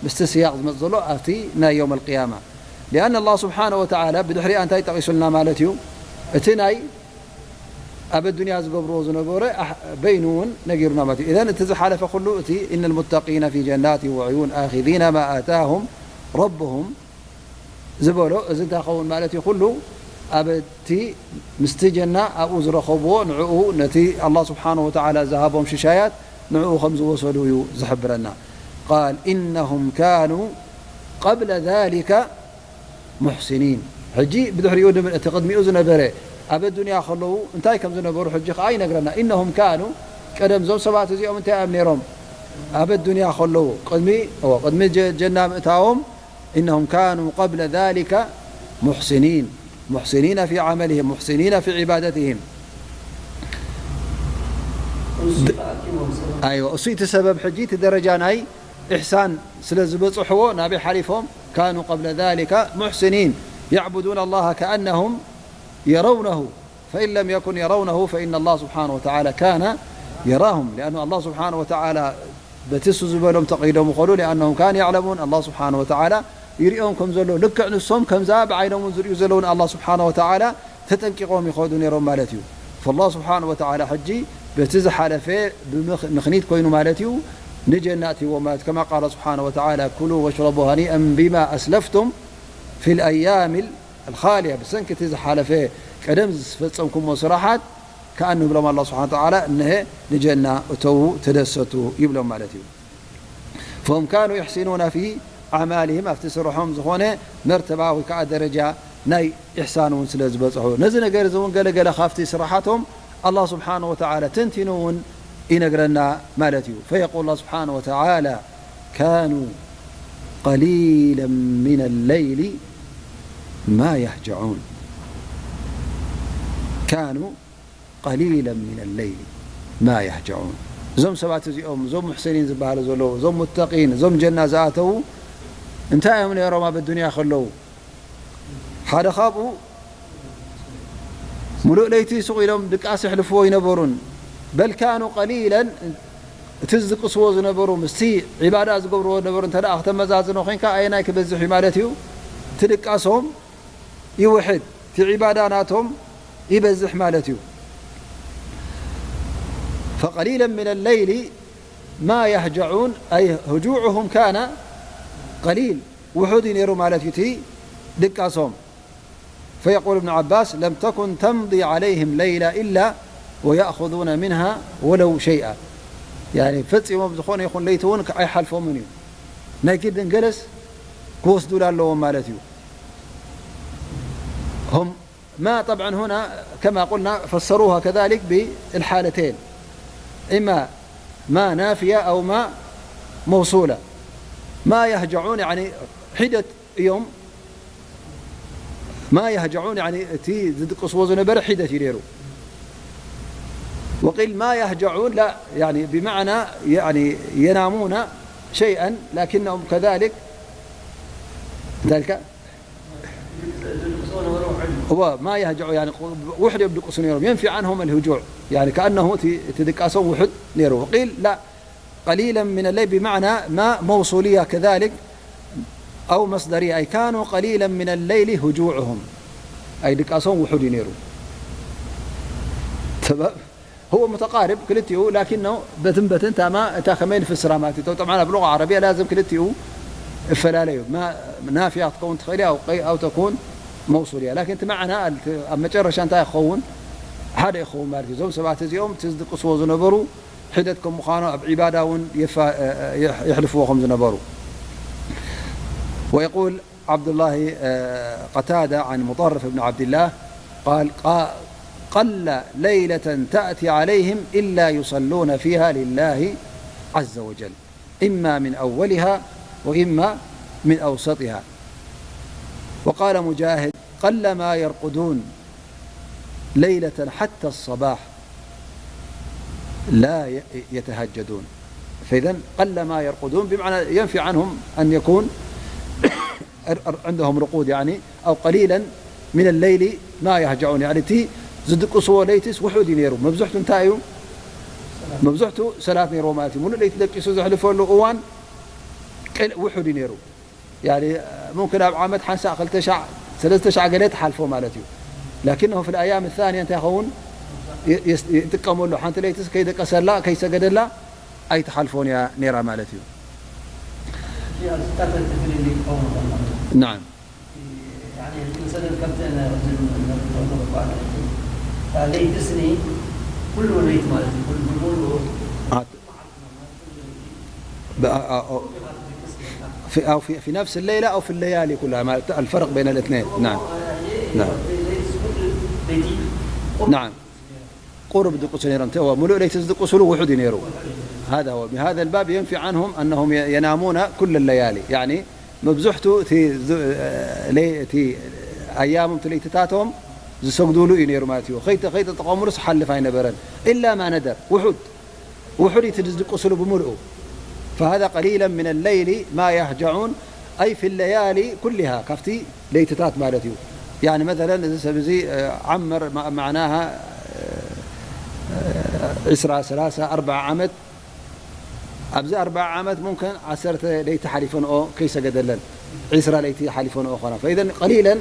ምስቲ ስያቕ ዝመጽእ ዘሎ ኣብቲ ናይ የውም ኣልቅያማ። ሊኣን ኣላህ ስብሓነ ወተዓላ ብድሕሪኣ እንታይ ጠቒሱልና ማለት እዩ? እቲ ናይ ኣብ ኣዱንያ ዝገብርዎ ዝነበረ ኣሕ-፣ በይኑ እውን ነጊሩና ማለት እዩ። ኢዘን እቲ ዝሓለፈ ኩሉ እቲ ኢነ ልሙተቂነ ፊ ጀናት ወዕዩን ኣኺዚነ ማ ኣታሁም ረብሁም ዝበሎ እዚ እንታይ ኸውን ማለት እዩ? ኩሉ ኣብ እቲ ምስቲ ጀና ኣብኡ ዝረኸብዎ ንዕኡ ነቲ ኣላህ ስብሓነሁ ወተዓላ ዝሃቦም ሽሻያት ንዕኡ ከም ዝወሰዱ እዩ ዝሕብረና። ቃል ኢነሁም ካኑ ቀብለ ዛሊከ ሙሕሲኒን። ሕጂ ብድሕሪኡ ድማ እቲ ቅድሚኡ ዝነበረ ኣብ ኣዱንያ ከለዉ እንታይ ከም ዝነበሩ ሕጂ ከኣ ይነግረና። ኢነሁም ካኑ ቀደም እዞም ሰባት እዚኦም እንታይ እዮም ነይሮም? ኣብ ኣዱንያ ከለዉ ቅድሚ፣ እዎ፣ ቅድሚ ጀ-፣ ጀና ምእታዎም إنهم كانوا قبل ذلك محسنين، محسنين في عملهم، محسنين في عبادتهم. ኣይዋ፣ እሱ እቲ ሰበብ ሕጂ እቲ ደረጃ ናይ ኢሕሳን ስለ ዝበጽሕዎ ናበይ ሓሊፎም? كانوا قبل ذلك محسنين يعبدون الله كأنهم يرونه فإن لم يكن يرونه فإن الله سبحانه وتعالى كان يراهم. لأنه الله سبحانه وتعالى በቲ እሱ ዝበሎም ተቐይዶም ይኸዱ። لأنهم كانوا يعلمون الله سبحانه وتعالى ይሪኦም ከም ዘሎ፣ ልክዕ ንሶም ከምዛ ብዓይኖም እውን ዝሪኡ ዘለዉ ንኣላህ ስብሓነ ወተዓላ ተጠንቂቖም ይኸዱ ነይሮም ማለት እዩ። فالله سبحانه وتعالى ሕጂ በቲ ዝሓለፈ ብምኽ-፣ ምኽኒት ኮይኑ ማለት እዩ ንጀና እትይዎም ማለት፣ كما قال سبحانه وتعالى: كلوا واشربوا هنيئا بما أسلفتم في الأيام الخالية، ብሰንኪ እቲ ዝሓለፈ ቀደም ዝፈጸምኩሞ ስራሓት ከኣ ንብሎም ኣላህ ስብሓነ ወተዓላ እነሀ ንጀና እተዉ ተደሰቱ ይብሎም ማለት እዩ። فهم كانوا يحسنون في أعمالهم ኣብቲ ስርሖም ዝኾነ መርተባ ወይ ከዓ ደረጃ ናይ ኢሕሳን እውን ስለ ዝበፅሑ ነዚ ነገር እዚ እውን ገለገለ ካብቲ ስራሓቶም ኣላህ ስብሓነ ወተዓላ ተንቲኑ እውን ይነግረና ማለት እዩ። فيقول الله سبحانه وتعالى: كانوا قليلا من الليل ما يهجعون. كانوا قليلا من الليل ما يهجعون። እዞም ሰባት እዚኦም፣ እዞም ሙሕሲኒን ዝበሃሉ ዘለዉ፣ እዞም ሙተቂን፣ እዞም ጀና ዝኣተዉ እንታይ እዮም ነይሮም ኣብ ኣዱንያ ከለዉ? ሓደ ካብኡ ሙሉእ ለይቲ ሱቕ ኢሎም ድቃስ የሕልፍዎ ይነበሩን። በል ካኑ ቀሊለን፣ እቲ ዝድቅስዎ ዝነበሩ ምስቲ ዒባዳ ዝገብርዎ ዝነበሩ እንተ ደኣ ክተመዛዝኖ ኮይንካ ኣየናይ ክበዝሕ እዩ ማለት እዩ? እቲ ድቃሶም ይውሕድ፣ እቲ ዒባዳ ናቶም ይበዝሕ ማለት እዩ። فقليلا من الليل ما يهجعون، أي هجوعهم كان قليل، ውሑድ እዩ ነይሩ ማለት እዩ እቲ ድቃሶም። فيقول ابن عباس: لم تكن تمضي عليهم ليلة إلا ويأخذون منها ولو شيئا. يعني ፈጺሞም ዝኾነ ይኹን ለይቲ እውን ኣይሓልፎምን እዩ። ናይ ግድን ገለስ ክወስዱላ ኣለዎም ማለት እዩ። هم ما طبعا هنا كما قلنا فسروها كذلك بالحالتين، إما ما نافية أو ما موصولة. ما يهجعون يعني ሒደት እዮም። ما يهجعون يعني እቲ ዝድቅስዎ ዝነበረ ሒደት እዩ ነይሩ። وقيل ما يهجعون لا يعني بمعنى يعني ينامون شيئا لكنهم كذلك ذلك هو ما يهجع يعني ውሕድ እዮም ድቅሱ ነይሮም። ينفي عنهم الهجوع يعني كأنه እቲ እቲ ድቃሶም ውሕድ ነይሩ። وقيل لا قليلا من الليل بمعنى ما موصولية كذلك أو مصدرية، أي كانوا قليلا من الليل هجوعهم، أي ድቃሶም ውሑድ እዩ ነይሩ። تمام؟ هو متقارب ክልቲኡ لكنه በትን በትን ታማ እታ ከመይ ንፍስራ ማለት እዩ። طبعا ኣብ لغة عربية لازم ክልቲኡ እፈላለዩ ما نافية ክትከውን ትኽእል እያ أو قي-، أو تكون موصولية لكن እቲ معنا ኣብ መጨረሻ እንታይ ክኸውን ሓደ ይኸውን ማለት እዩ። እዞም ሰባት እዚኦም እቲ ዝድቅስዎ ዝነበሩ ሒደት ከም ምዃኑ ኣብ ዒባዳ እውን የፋ-፣ የሕ-፣ የሕልፍዎ ከም ዝነበሩ። ويقول عبد الله، آه، قتادة عن مطرف بن عبد الله قال: قا-، قل ليلة تأتي عليهم إلا يصلون فيها لله عز وجل، إما من أولها وإما من أوسطها. وقال مجاهد: قلما يرقدون ليلة حتى الصباح لا ي-، يتهجدون. فإذا قلما يرقدون بمعنى ينفي عنهم أن يكون عندهم رقود، يعني، أو قليلا من الليل ما يهجعون، يعني، እቲ ዝድቅስዎ ለይትስ ውሑድ እዩ ነይሩ። መብዝሕቱ እንታይ እዩ? መብዝሕቱ ሰላት ነይርዎ ማለት እዩ። ሙሉእ ለይቲ ደቂሱ ዘሕልፈሉ እዋን ቅል-፣ ውሑድ እዩ ነይሩ። يعني ممكن ኣብ ዓመት ሓንሳእ ክልተ ሻዕ፣ ሰለስተ ሻዕ ገለ ትሓልፎ ማለት እዩ። لكنه في الأيام الثانية እንታይ ይኸውን? ي-، يس-، ይጥቀመሉ። ሓንቲ ለይትስ ከይደቀሰላ፣ ከይሰገደላ ኣይትሓልፎን እያ ነይራ ማለት እዩ። ናዓም። ለይቲ ስኒ ኩሉ ለይቲ ማለት እዩ። ኩሉ ሙሉ ب-، آه، آه، آه. في، أو في، في نفس الليلة أو في الليالي كلها، ما الفرق بين الاثنين. نعم. نعم. نعم. ቁሩብ ድቅሱ ነይሮም። እወ፣ ሙሉእ ለይቲ ዝድቅሱሉ ውሑድ እዩ ነይሩ። هذا هو. بهذا الباب ينفي عنهم أنهم ي-، ينامون كل الليالي. يعني መብዝሕቱ እቲ ዝ-፣ ለ-፣ እቲ ኣያሞም፣ እቲ ለይትታቶም ዝሰግዱሉ እዩ ነይሩ ማለት እዩ። ከይተ-፣ ከይተጠቐሙሉስ ሓልፍ ኣይነበረን። إلا ما ندر. ውሑድ ውሑድ እዩ እቲ ዝድቅሱሉ ብምልኡ። فهذا قليلا من الليل ما يهجعون، أي في الليالي كلها، ካብቲ ለይትታት ማለት እዩ። يعني مثلا እዚ ሰብ እዚ ዓመር ማ-፣ معناها ዒስራ፣ ሰላሳ፣ ኣርብዓ ዓመት፣ ኣብዚ ኣርብዓ ዓመት ممكن ዓሰርተ ለይቲ ሓሊፈንኦ ከይሰገደለን ዒስራ ለይቲ ሓሊፈንኦ ኾና። فإذا قليلا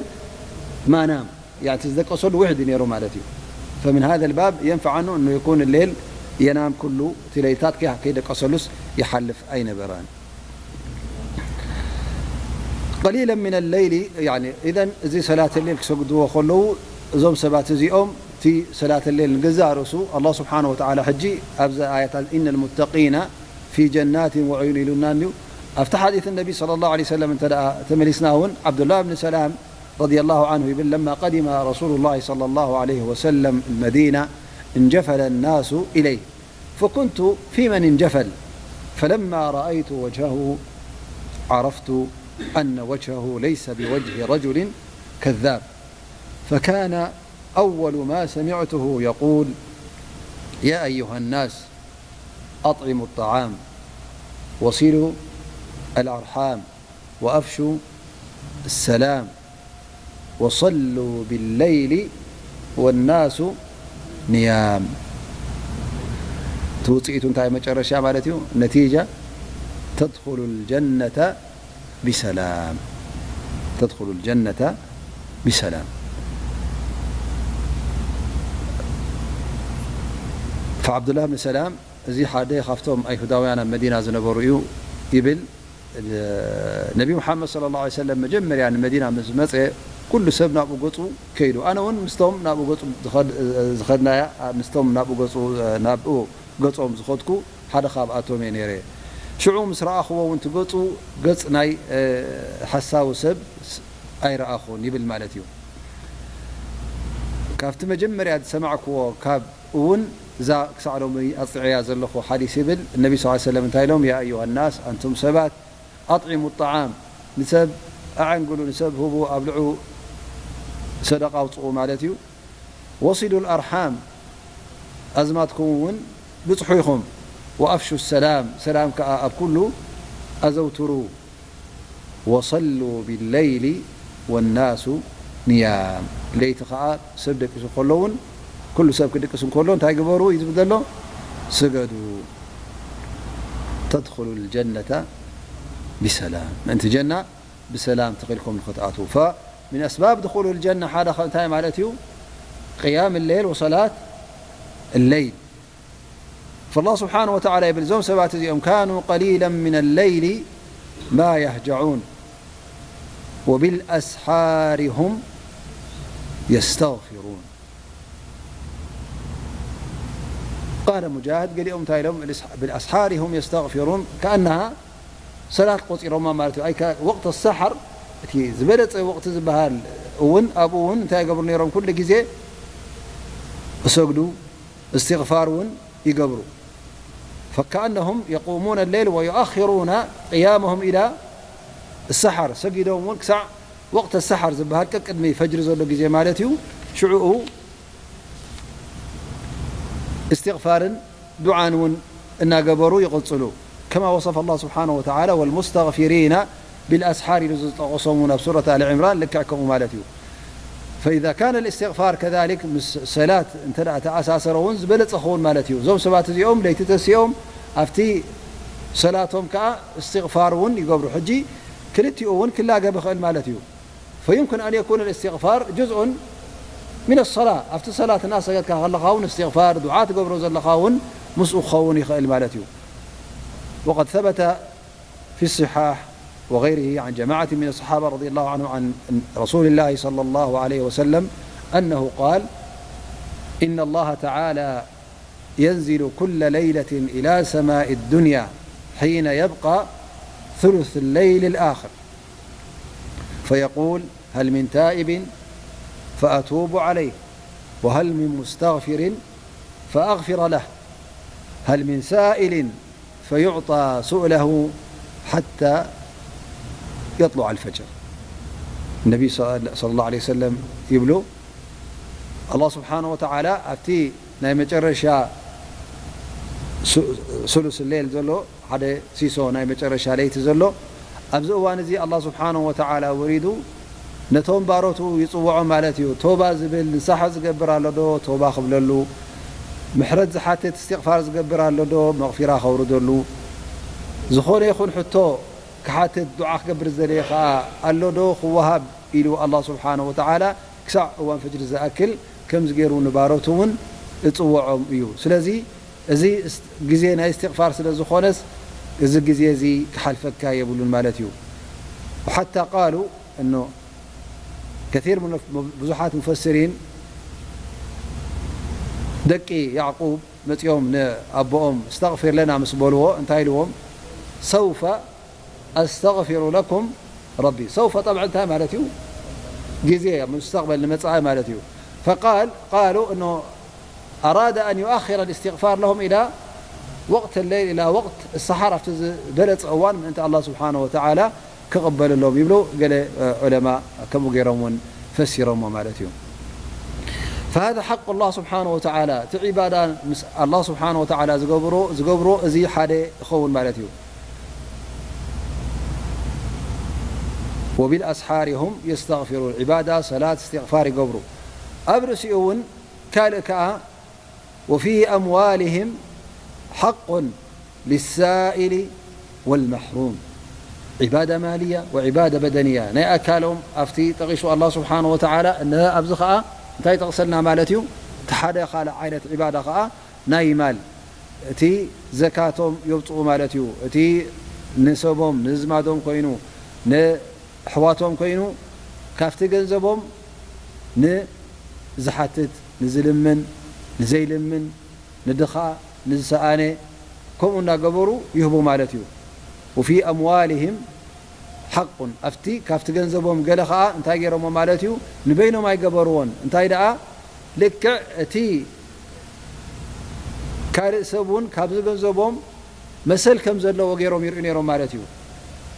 ما نام. ያዕኒ፣ እቲ ዝደቀሰሉ ውሕድ እዩ ነይሩ ማለት እዩ። فمن هذا الباب ينفع عنه أنه يكون الليل ينام كله، እቲ ለይልታት ከይ-፣ ከይደቀሰሉስ ይሓልፍ ኣይነበረን። قليلا من الليل، ያዕኒ፣ إذن እዚ ሰላት ሌል ክሰግድዎ ከለዉ፣ እዞም ሰባት እዚኦም እቲ ሰላት ሌል ንገዛእ ርእሱ ኣላህ ስብሓነ ወተዓላ ሕጂ ኣብዚ ኣያታት إن المتقين في جنات وعيون ኢሉና እዩ። ኣብቲ ሓዲስ ነቢ ሰለላሁ ዐለይሂ ወሰለም እንተ ደኣ ተመሊስና እውን፣ ዓብዱላህ ብን ሰላም ረዲየላሁ ዐንሁ ይብል፣ لما قدم رسول الله صلى الله عليه وسلم المدينة انجفل الناس إليه، فكنت في من انجفل، فلما رأيت وجهه عرفت أن وجهه ليس بوجه رجل كذاب، فكان أول ما سمعته يقول: يا أيها الناس، أطعموا الطعام، وصلوا الأرحام، وأفشوا السلام، وصلوا بالليل والناس نيام. እቲ ውፅኢቱ እንታይ መጨረሻ ማለት እዩ? ነቲጃ፣ تدخلوا الجنة بسلام. تدخلوا الجنة بسلام. فعبد الله بن سلام እዚ ሓደ ካብቶም ኣይሁዳውያን ኣብ መዲና ዝነበሩ እዩ ይብል። ነቢ ሙሓመድ ሰለላሁ ዐለይሂ ወሰለም መጀመርያ ንመዲና ምስ መጸ፣ ኩሉ ሰብ ናብኡ ገጹ ከይዱ። ኣነ እውን ምስቶም ናብኡ ገጹ ዝኸድ-፣ ዝኸድናያ፣ ምስቶም ናብኡ ገጹ፣ ናብኡ ገጾም ዝኸድኩ ሓደ ካብኣቶም እየ ነይረ። ሽዑ ምስ ረኣኽዎ እውን፣ እቲ ገጹ ገጽ ናይ፣ እ፣ ሓሳዊ ሰብ ኣይረኣኹን ይብል ማለት እዩ። ካብቲ መጀመርያ ዝሰማዕክዎ ካብ እውን እዛ ክሳዕ ሎሚ ኣጽንዐያ ዘለኹ ሓዲስ ይብል፣ ነቢ ሰለላሁ ዐለይሂ ወሰለም እንታይ ኢሎም? ያ ኣዩሃ ናስ፣ ኣንቱም ሰባት፣ ኣጥዒሙ ጣዓም፣ ንሰብ ኣዐንግሉ፣ ንሰብ ህቡ፣ ኣብልዑ፣ ሰደቃ ኣውጽኡ ማለት እዩ። ወሲሉ ኣርሓም፣ ኣዝማድኩም እውን ብጽሑ ኢኹም። ወኣፍሹ ሰላም፣ ሰላም ከኣ ኣብ ኩሉ ኣዘውትሩ። ወሰሉ ቢለይሊ ወናሱ ንያም፣ ለይቲ ከኣ ሰብ ደቂሱ ከሎ እውን፣ ኩሉ ሰብ ክድቅስ እንከሎ እንታይ ግበሩ እዩ ዝብል ዘሎ? ስገዱ። ተድኹሉ ልጀነተ ብሰላም፣ ምእንቲ ጀና ብሰላም ተኺልኩም ንኽትኣትዉ። ፈምን ኣስባብ ድኹሉ ልጀና ሓደ ከ እንታይ ማለት እዩ? ቅያም ሌል ወሰላት ሌይል። ፈላህ ስብሓን ወተዓላ ይብል፣ እዞም ሰባት እዚኦም፣ ካኑ ቀሊለን ሚነ ለይሊ ማ የህጀዑን ወቢልኣስሓሪ ሁም የስተግፊሩን። ቃለ ሙጃህድ፣ ገሊኦም እንታይ ኢሎም? ብልኣስሓሪ ሁም የስተግፊሩን፣ ከኣነሃ ሰላት ቆጺሮማ ማለት እዩ። ኣይ ከ-፣ ወቅት ሰሓር፣ እቲ ዝበለጸ ወቅቲ ዝበሃል እውን፣ ኣብኡ እውን እንታይ ይገብሩ ነይሮም? ኩሉ ግዜ እሰግዱ፣ እስትግፋር እውን ይገብሩ። ፈከኣነሁም የቁሙነ ሌል ወዩኣኽሩነ ቅያመሁም ኢላ ሰሓር፣ ሰጊዶም እውን ክሳዕ ወቅተ ሰሓር ዝበሃል ቀቅድሚ ፈጅሪ ዘሎ ግዜ ማለት እዩ። ሽዑኡ እስትግፋርን ዱዓን እውን እናገበሩ ይቕጽሉ። ከማ ወሰፈ ኣላህ ስብሓነሁ ወተዓላ ወልሙስተግፊሪነ ቢልኣስሓር ኢሉ ዝጠቐሶም እውን ኣብ ሱረት ኣሊ ዕምራን ልክዕ ከምኡ ማለት እዩ። ፈኢዛ ካነ ልእስትግፋር ከዛሊክ ምስ ሰላት እንተ ደኣ ተኣሳሰረ እውን ዝበለጸ ክኸውን ማለት እዩ። እዞም ሰባት እዚኦም ለይቲ ተሲኦም ኣብቲ ሰላቶም ከኣ እስትግፋር እውን ይገብሩ። ሕጂ ክልቲኡ እውን ክላገብ ይኽእል ማለት እዩ። ፈዩምክን ኣን የኩነ ልእስትግፋር ጁዝኡን ሚነ ሰላ፣ ኣብቲ ሰላት እናሰገድካ ከለኻ እውን እስትግፋር፣ ዱዓ ትገብሮ ዘለኻ እውን ምስኡ ክኸውን ይኽእል ማለት እዩ። ወቀድ ሰበተ في الصحاح وغيره عن جماعة من الصحابة رضي الله عنهم عن رسول الله صلى الله عليه وسلم أنه قال: إن الله تعالى ينزل كل ليلة إلى سماء الدنيا حين يبقى ثلث الليل الآخر، فيقول: هل من تائب فأتوب عليه، وهل من مستغفر فأغفر له، هل من سائل فيعطى سؤله حتى يطلع الفجر. ነቢ ሰለላሁ ዐለይሂ ወሰለም ይብሉ፣ ኣላህ ስብሓነ ወተዓላ ኣብቲ ናይ መጨረሻ ሱ-፣ ሱሉስ ሌል ዘሎ፣ ሓደ ሲሶ ናይ መጨረሻ ለይቲ ዘሎ፣ ኣብዚ እዋን እዚ ኣላህ ስብሓነሁ ወተዓላ ወሪዱ ነቶም ባሮቱ ይጽውዖም ማለት እዩ። ቶባ ዝብል ንስሓ ዝገብር ኣሎ ዶ? ቶባ ክብለሉ። ምሕረት ዝሓትት እስትቕፋር ዝገብር ኣሎ ዶ? መቕፊራ ከውርደሉ። ዝኾነ ይኹን ሕቶ ክሓትት፣ ዱዓ ክገብር ዝደለየ ኸኣ ኣሎ ዶ? ክወሃብ ኢሉ ኣላህ ስብሓነሁ ወተዓላ ክሳዕ እዋን ፈጅሪ ዝኣክል ከምዚ ገይሩ ንባሮቱ እውን እጽውዖም እዩ። ስለዚ እዚ እስ-፣ ግዜ ናይ እስትቕፋር ስለ ዝኾነስ፣ እዚ ግዜ እዚ ክሓልፈካ የብሉን ማለት እዩ። ሓታ ቃሉ እኖ ከሲር ምን-፣ ብዙሓት ሙፈሲሪን ደቂ ያዕቁብ መጺኦም ንኣቦኦም "እስተቕፊር ለና" ምስ በልዎ እንታይ ኢልዎም? "ሰውፈ ኣስተቕፊሩ ለኩም ረቢ።" ሰውፈ ጠብዓ እንታይ ማለት እዩ? ግዜ ኣብ ሙስተቕበል ንመጻኢ ማለት እዩ። ፈቃል፣ ቃሉ እኖ ኣራደ ኣን ዩኣኺረ ልእስትቕፋር ለሁም ኢላ ወቕት ለይል፣ ኢላ ወቕት ሰሓር፣ ኣብቲ ዝበለጸ እዋን ምእንቲ ኣላህ ስብሓነሁ ወተዓላ ክቕበለሎም ይብሉ። ገለ፣ እ፣ ዑለማ ከምኡ ገይሮም እውን ፈሲሮሞ ማለት እዩ። ፈሃذا ሓቁ ኣላህ ስብሓነሁ ወተዓላ፣ እቲ ዒባዳ ምስ ኣላህ ስብሓነሁ ወተዓላ ዝገብሮ፣ ዝገብሮ እዚ ሓደ ይኸውን ማለት እዩ። ወቢልኣስሓሪ ሁም የስተግፊሩን፣ ዒባዳ፣ ሰላት፣ እስትቕፋር ይገብሩ። ኣብ ርእሲኡ እውን ካልእ ከኣ "ወፊ ኣምዋልህም ሓቁን ሊሳኢሊ ወልመሕሩም።" ዒባዳ ማልያ ወዒባዳ በደንያ፣ ናይ ኣካሎም ኣብቲ ጠቒሱ ኣላህ ስብሓነሁ ወተዓላ፣ እነሀ ኣብዚ ኸኣ እንታይ ይጠቕሰልና ማለት እዩ? እቲ ሓደ ካልእ ዓይነት ዒባዳ ኸኣ ናይ ማል፣ እቲ ዘካቶም የውፅኡ ማለት እዩ። እቲ ንሰቦም ንዝማዶም ኮይኑ፣ ንኣሕዋቶም ኮይኑ፣ ካብቲ ገንዘቦም ንዝሓትት፣ ንዝልምን፣ ንዘይልምን፣ ንድኻ፣ ንዝሰኣነ፣ ከምኡ እናገበሩ ይህቡ ማለት እዩ። "ወፊ ኣምዋልህም ሓቁን"፣ ኣብቲ፣ ካብቲ ገንዘቦም ገለ ኸኣ እንታይ ገይሮሞ ማለት እዩ? ንበይኖም ኣይገበርዎን። እንታይ ደኣ፣ ልክዕ እቲ ካልእ ሰብ እውን ካብዚ ገንዘቦም መሰል ከም ዘለዎ ገይሮም ይርእዩ ነይሮም ማለት እዩ።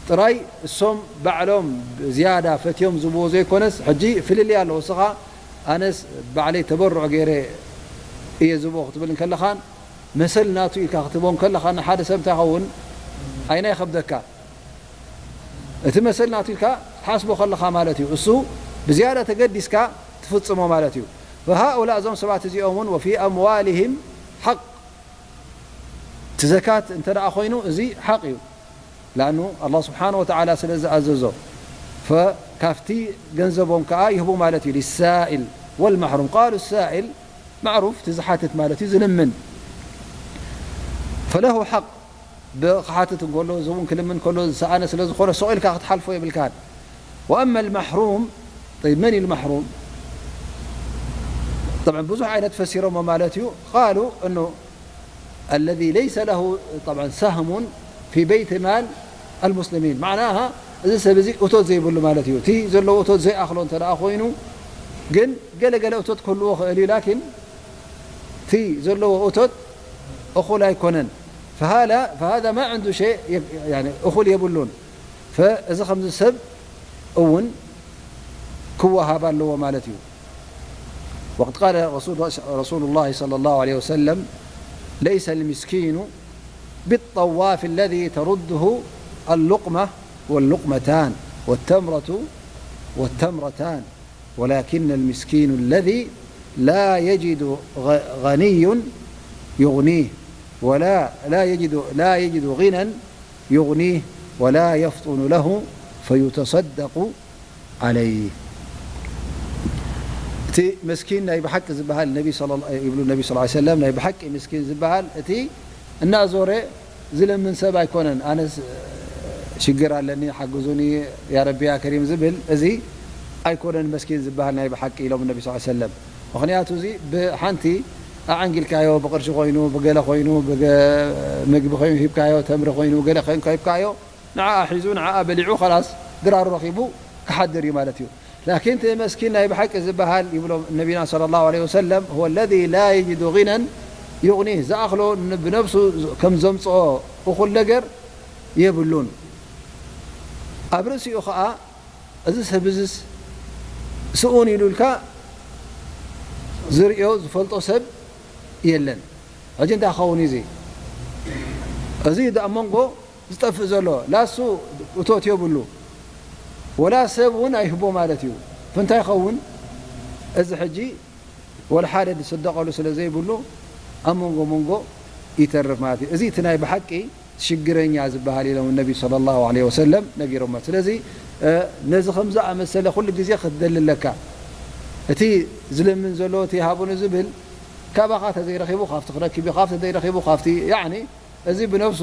ጥራይ እሶም ባዕሎም ዝያዳ ፈትዮም ዝብዎ ዘይኮነስ፣ ሕጂ ፍልልይ ኣለዎ። እስኻ "ኣነስ ባዕለይ ተበርዖ ገይረ እየ ዝብኦ" ክትብል እንከለኻን፣ መሰል ናቱ ኢልካ ክትህቦ እንከለኻ፣ ንሓደ ሰብ እንታይ ይኸውን? ኣይና ይኸብደካ። እቲ መሰል ናቱ ኢልካ ክትሓስቦ ከለኻ ማለት እዩ። እሱ ብዝያዳ ተገዲስካ ትፍጽሞ ማለት እዩ። ፈሃኡላ፣ እዞም ሰባት እዚኦም እውን፣ "ወፊ ኣምዋልህም ሓቅ"፣ እቲ ዘካት እንተ ደኣ ኮይኑ፣ እዚ ሓቅ እዩ። ላኑ ኣላህ ስብሓነ ወተዓላ ስለ ዝኣዘዞ፣ ፈ-፣ ካብቲ ገንዘቦም ከኣ ይህቡ ማለት እዩ። ሊሳኢል ወልማሕሩም። ቃሉ ሳኢል ማዕሩፍ፣ እቲ ዝሓትት ማለት እዩ፣ ዝልምን። ፈለሁ ሓቅ፣ ብክሓትት እንከሎ፣ እዚ እውን ክልምን ከሎ ዝሰኣነ ስለ ዝኾነ፣ ሱቕ ኢልካ ክትሓልፎ የብልካን። ወኣማ ልማሕሩም፣ ጠይብ፣ መን እዩ ልማሕሩም? ጠብዓን ብዙሕ ዓይነት ፈሲሮሞ ማለት እዩ። ቃሉ እኖ ኣለዚ ለይሰ ለሁ፣ ጠብዓን፣ ሰህሙን ፊ በይት ማል ኣልሙስሊሚን። ማዕናሃ፣ እዚ ሰብ እዚ እቶት ዘይብሉ ማለት እዩ። እቲ ዘለዎ እቶት ዘይኣኽሎ እንተ ደኣ ኮይኑ፣ ግን ገለ ገለ እቶት ክህልዎ ክእል እዩ፣ ላኪን እቲ ዘለዎ እቶት እኹል ኣይኮነን። ፈሃላ-፣ ፈሃዛ ማ ዕንዱ ሸይ፣ ያኒ፣ እኹል የብሉን። ፈ-፣ እዚ ከምዚ ሰብ እውን ክወሃብ ኣለዎ ማለት እዩ። وقد قال رسول، رسول الله صلى الله عليه وسلم: "ليس المسكين بالطواف الذي ترده اللقمة واللقمتان والتمرة والتمرتان، ولكن المسكين الذي لا يجد غ-، غني يغنيه، ولا، لا يجد، لا يجد غنى يغنيه، ولا يفطن له فيتصدق عليه." እቲ መስኪን ናይ ብሓቂ ዝበሃል ነቢ ሰለ-፣ ይብሉ ነቢ ሰለላሁ ዐለይሂ ወሰለም፣ ናይ ብሓቂ ምስኪን ዝበሃል እቲ እናዞረ ዝለምን ሰብ ኣይኮነን። "ኣነስ ሽግር ኣለኒ፣ ሓግዙኒ፣ ያ ረቢ፣ ያ ከሪም" ዝብል፣ እዚ ኣይኮነን መስኪን ዝበሃል ናይ ብሓቂ ኢሎም ነቢ ሰለላሁ ዐለይሂ ወሰለም። ምኽንያቱ፣ እዚ ብሓንቲ ኣዓንጊልካዮ፣ ብቕርሺ ኮይኑ፣ ብገለ ኮይኑ፣ ብገ-፣ ምግቢ ኮይኑ ሂብካዮ፣ ተምሪ ኮይኑ፣ ገለ ኮይኑ ሂብካዮ፣ ንዓኣ ሒዙ፣ ንዓኣ በሊዑ፣ ኸላስ ድራሩ ረኺቡ ክሓድር እዩ ማለት እዩ። ላኪን እቲ መስኪን ናይ ብሓቂ ዝበሃል፣ ይብሎም ነቢና ሰለላሁ ዐለይሂ ወሰለም፣ "ሁወ ለዚ ላ የጅዱ ጊነን ዩግኒህ"፣ ዝኣኽሎ ን-፣ ብነብሱ ከም ዘምጽኦ እኹል ነገር የብሉን። ኣብ ርእሲኡ ኸኣ፣ እዚ ሰብ እዚስ ስኡን ኢሉ ኢልካ ዝርእዮ ዝፈልጦ ሰብ የለን። ሕጂ እንታይ ክኸውን እዩ እዚ? እዚ እዩ ኣብ መንጎ ዝጠፍእ ዘሎ። ላሱ እቶት የብሉ፣ ወላ ሰብ እውን ኣይህቦ ማለት እዩ። ፍንታይ ይኸውን? እዚ ሕጂ ወላ ሓደ ዝስደቐሉ ስለ ዘይብሉ፣ ኣብ መንጎ መንጎ ይተርፍ ማለት እዩ። እዚ እቲ ናይ ብሓቂ ሽግረኛ ዝበሃል ኢሎም ነቢ ሰለላሁ ዐለይሂ ወሰለም ነጊሮሞ። ስለዚ፣ እ፣ ነዚ ከም ዝኣመሰለ ኩሉ ግዜ ክትደሊ ኣለካ። እቲ ዝልምን ዘሎ እቲ ሃቡኒ ዝብል ካባኻ ተዘይረኺቡ ካብቲ ክረክብ እዩ፣ ካብቲ ተዘይረኺቡ ካብቲ፣ ያዕኒ፣ እዚ ብነፍሱ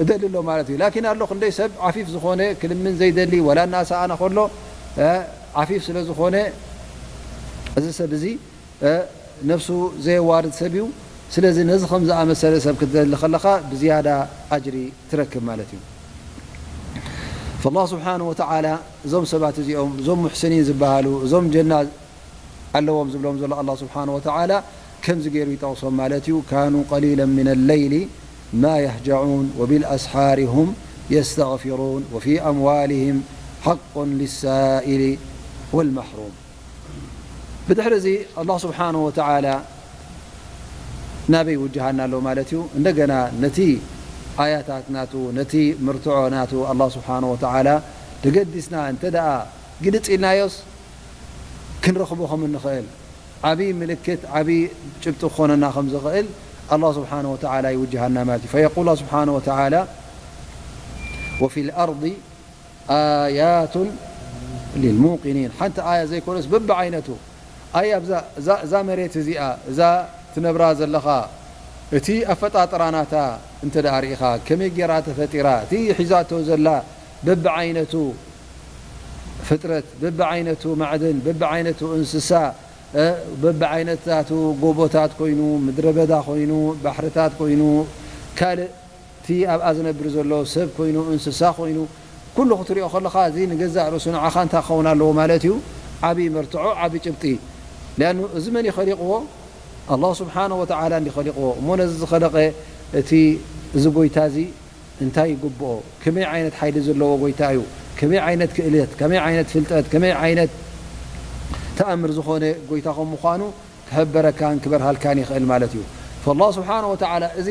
እደሊ ኣሎ ማለት እዩ። ላኪን ኣሎ ክንደይ ሰብ ዓፊፍ ዝኾነ ክልምን ዘይደሊ፣ ወላ እናሰኣነ ከሎ፣ እ፣ ዓፊፍ ስለ ዝኾነ፣ እዚ ሰብ እዚ፣ እ፣ ነፍሱ ዘየዋርድ ሰብ እዩ። ስለዚ ነዚ ከም ዝኣመሰለ ሰብ ክትደሊ ከለኻ ብዝያዳ ኣጅሪ ትረክብ ማለት እዩ። ፈላህ ስብሓን ወተዓላ እዞም ሰባት እዚኦም፣ እዞም ሙሕስኒን ዝበሃሉ፣ እዞም ጀና ኣለዎም ዝብሎም ዘሎ ኣላህ ስብሓን ወተዓላ ከምዚ ገይሩ ይጠቕሶም ማለት እዩ። ካኑ ቀሊለን ሚነ ለይሊ ማ የህጀዑን ወቢልኣስሓሪ ሁም የስተግፊሩን ወፊ ኣምዋልህም ሓቁን ሊሳኢሊ ወልማሕሩም። ብድሕሪ እዚ ኣላህ ስብሓን ወተዓላ ናበይ ይውጅሃና ኣሎ ማለት እዩ። እንደገና ነቲ ኣያታት ናቱ፣ ነቲ ምርትዖ ናቱ ኣላህ ስብሓን ወተዓላ ተገዲስና እንተ ደኣ ግልጽ ኢልናዮስ ክንረኽቦ ከም እንኽእል ዓብዪ ምልክት፣ ዓብዪ ጭብጢ ክኾነና ከም ዝኽእል ኣላህ ስብሓን ወተዓላ ይውጅሃና ማለት እዩ። ፈየቁል ስብሓን ወተዓላ ወፊ ልኣርض ኣያቱን ሊልሙቂኒን። ሓንቲ ኣያ ዘይኮነስ በብዓይነቱ ኣያ እዛ፣ እዛ፣ እዛ መሬት እዚኣ፣ እዛ ትነብራ ዘለኻ፣ እቲ ኣፈጣጥራ ናታ እንተ ደኣ ርኢኻ፣ ከመይ ጌራ ተፈጢራ፣ እቲ ሒዛቶ ዘላ በብዓይነቱ ፍጥረት፣ በብዓይነቱ ማዕድን፣ በብዓይነቱ እንስሳ፣ እ፣ በብዓይነታቱ ጎቦታት ኮይኑ፣ ምድረ በዳ ኮይኑ፣ ባሕርታት ኮይኑ፣ ካልእ እቲ ኣብኣ ዝነብር ዘሎ ሰብ ኮይኑ፣ እንስሳ ኮይኑ፣ ኩሉ ክትሪኦ ከለኻ፣ እዚ ንገዛእ ርእሱ ንዓኻ እንታይ ክኸውን ኣለዎ ማለት እዩ? ዓብዪ መርትዖ፣ ዓብዪ ጭብጢ። ሊኣኑ እዚ መን እዩ ኸሊቕዎ? ኣላህ ስብሓነ ወተዓላ እንዲ ኸሊቕዎ። እሞ ነዚ ዝኸለቐ እቲ፣ እዚ ጎይታ እዚ እንታይ ይግብኦ? ከመይ ዓይነት ሓይሊ ዘለዎ ጎይታ እዩ? ከመይ ዓይነት ክእለት፣ ከመይ ዓይነት ፍልጠት፣ ከመይ ዓይነት ተኣምር ዝኾነ ጎይታ ከም ምዃኑ ክሕበረካን ክበርሃልካን ይኽእል ማለት እዩ። ፈላህ ስብሓነ ወተዓላ እዚ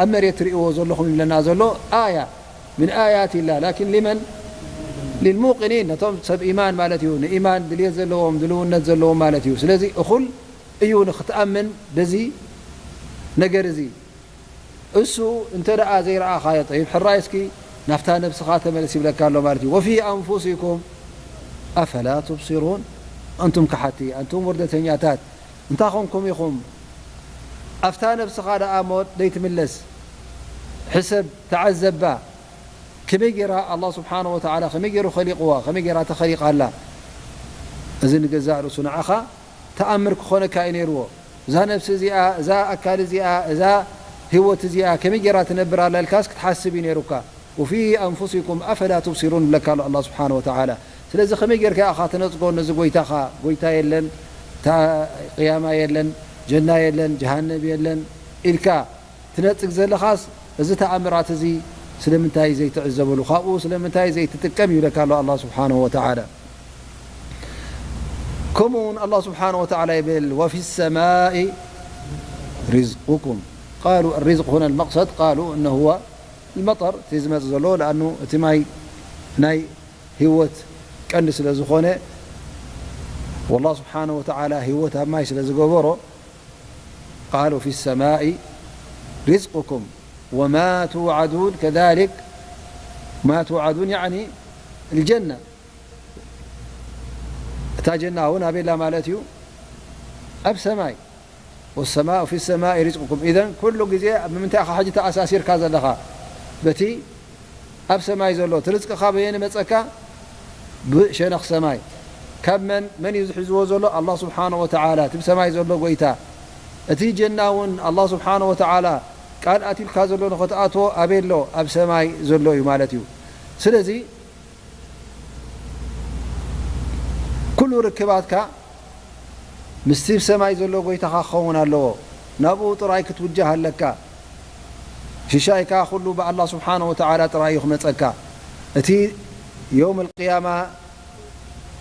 ኣብ መሬት ትርእይዎ ዘለኹም ይብለና ዘሎ ኣያ ምን ኣያት ኢላ፣ ላኪን ሊመን? ሊልሙቂኒን፣ ነቶም ሰብ ኢማን ማለት እዩ። ንኢማን ድልየት ዘለዎም፣ ድልውነት ዘለዎም ማለት እዩ። ስለዚ እኹል እዩ ንክትኣምን በዚ ነገር እዚ። እሱ እንተ ደኣ ዘይረኣኻዮ፣ ጠይብ፣ ሕራይ እስኪ ናብታ ነብስኻ ተመለስ ይብለካ ኣሎ ማለት እዩ። ወፊ ኣንፉሲኩም ኣፈላ ቱብሲሩን፣ ኣንቱም ከሓቲ፣ ኣንቱም ውርደተኛታት፣ እንታይ ኾንኩም ኢኹም? ኣብታ ነብስኻ ደኣ እሞ ደይትምለስ፣ ሕሰብ፣ ተዓዘባ። ከመይ ጌራ ኣላህ ስብሓነ ወተዓላ ከመይ ጌሩ ኸሊቕዋ? ከመይ ጌራ ተኸሊቓ ኣላ? እዚ ንገዛእ ርእሱ ንዓኻ ተኣምር ክኾነካ እዩ ነይርዎ። እዛ ነፍሲ እዚኣ፣ እዛ ኣካል እዚኣ፣ እዛ ህይወት እዚኣ ከመይ ጌራ ትነብር ኣላ ኢልካስ ክትሓስብ እዩ ነይሩካ። ወፊ ኣንፉሲኩም ኣፈላ ቱብሲሩን ይብለካ ኣሎ ኣላህ ስብሓነ ወተዓላ። ስለዚ ከመይ ጌርካ ኢኻ ትነጽጎ ነዚ ጎይታኻ? ጎይታ የለን፣ እታ ቅያማ የለን፣ ጀና የለን፣ ጀሃነብ የለን ኢልካ ትነጽግ ዘለኻስ፣ እዚ ተኣምራት እዚ ስለምንታይ ዘይትዕዘበሉ? ካብኡ ስለምንታይ ዘይትጥቀም? ይብለካ ኣሎ ኣላህ ስብሓነሁ ወተዓላ። ከምኡ እውን ኣላህ ስብሓነሁ ወተዓላ ይብል፣ "ወፊ ሰማኢ ሪዝቁኩም." ቃሉ፣ ሪዝቅ ሁነ ልመቅሰድ ቃሉ እነ ሁወ ልመጠር፣ እቲ ዝመጽእ ዘሎ፣ ለኣኑ እቲ ማይ ናይ ህይወት ቀንዲ ስለ ዝኾነ፣ ወላህ ስብሓነሁ ወተዓላ ህይወት ኣብ ማይ ስለ ዝገበሮ፣ ቃሉ ፊ ሰማኢ ሪዝቁኩም ወማ ትውዓዱን ከዛሊክ፣ ማ ትውዓዱን ያዕኒ ልጀና፣ እታ ጀና እውን ኣበላ ማለት እዩ፣ ኣብ ሰማይ። ወሰማኡ ፊ ሰማኢ ሪዝቁኩም። ኢዘን ኩሉ ግዜ ብምንታይ ኢኻ ሕጂ ተኣሳሲርካ ዘለኻ? በቲ ኣብ ሰማይ ዘሎ እቲ ርዝቅኻ በየን መጸካ? ብሸነኽ ሰማይ። ካብ መን፣ መን እዩ ዝሕዝዎ ዘሎ? ኣላህ ስብሓነሁ ወተዓላ፣ እቲ ብሰማይ ዘሎ ጎይታ። እቲ ጀና እውን ኣላህ ስብሓነሁ ወተዓላ ቃል ኣትዩልካ ዘሎ ንኽትኣትዎ ኣበይ ኣሎ? ኣብ ሰማይ ዘሎ እዩ ማለት እዩ። ስለዚ ኩሉ ርክባትካ ምስቲ ብሰማይ ዘሎ ጎይታኻ ክኸውን ኣለዎ። ናብኡ ጥራይ ክትውጃህ ኣለካ። ሽሻይ ከኣ ኩሉ ብኣላህ ስብሓነሁ ወተዓላ ጥራይ እዩ ክመጸካ። እቲ የውም ኣልቅያማ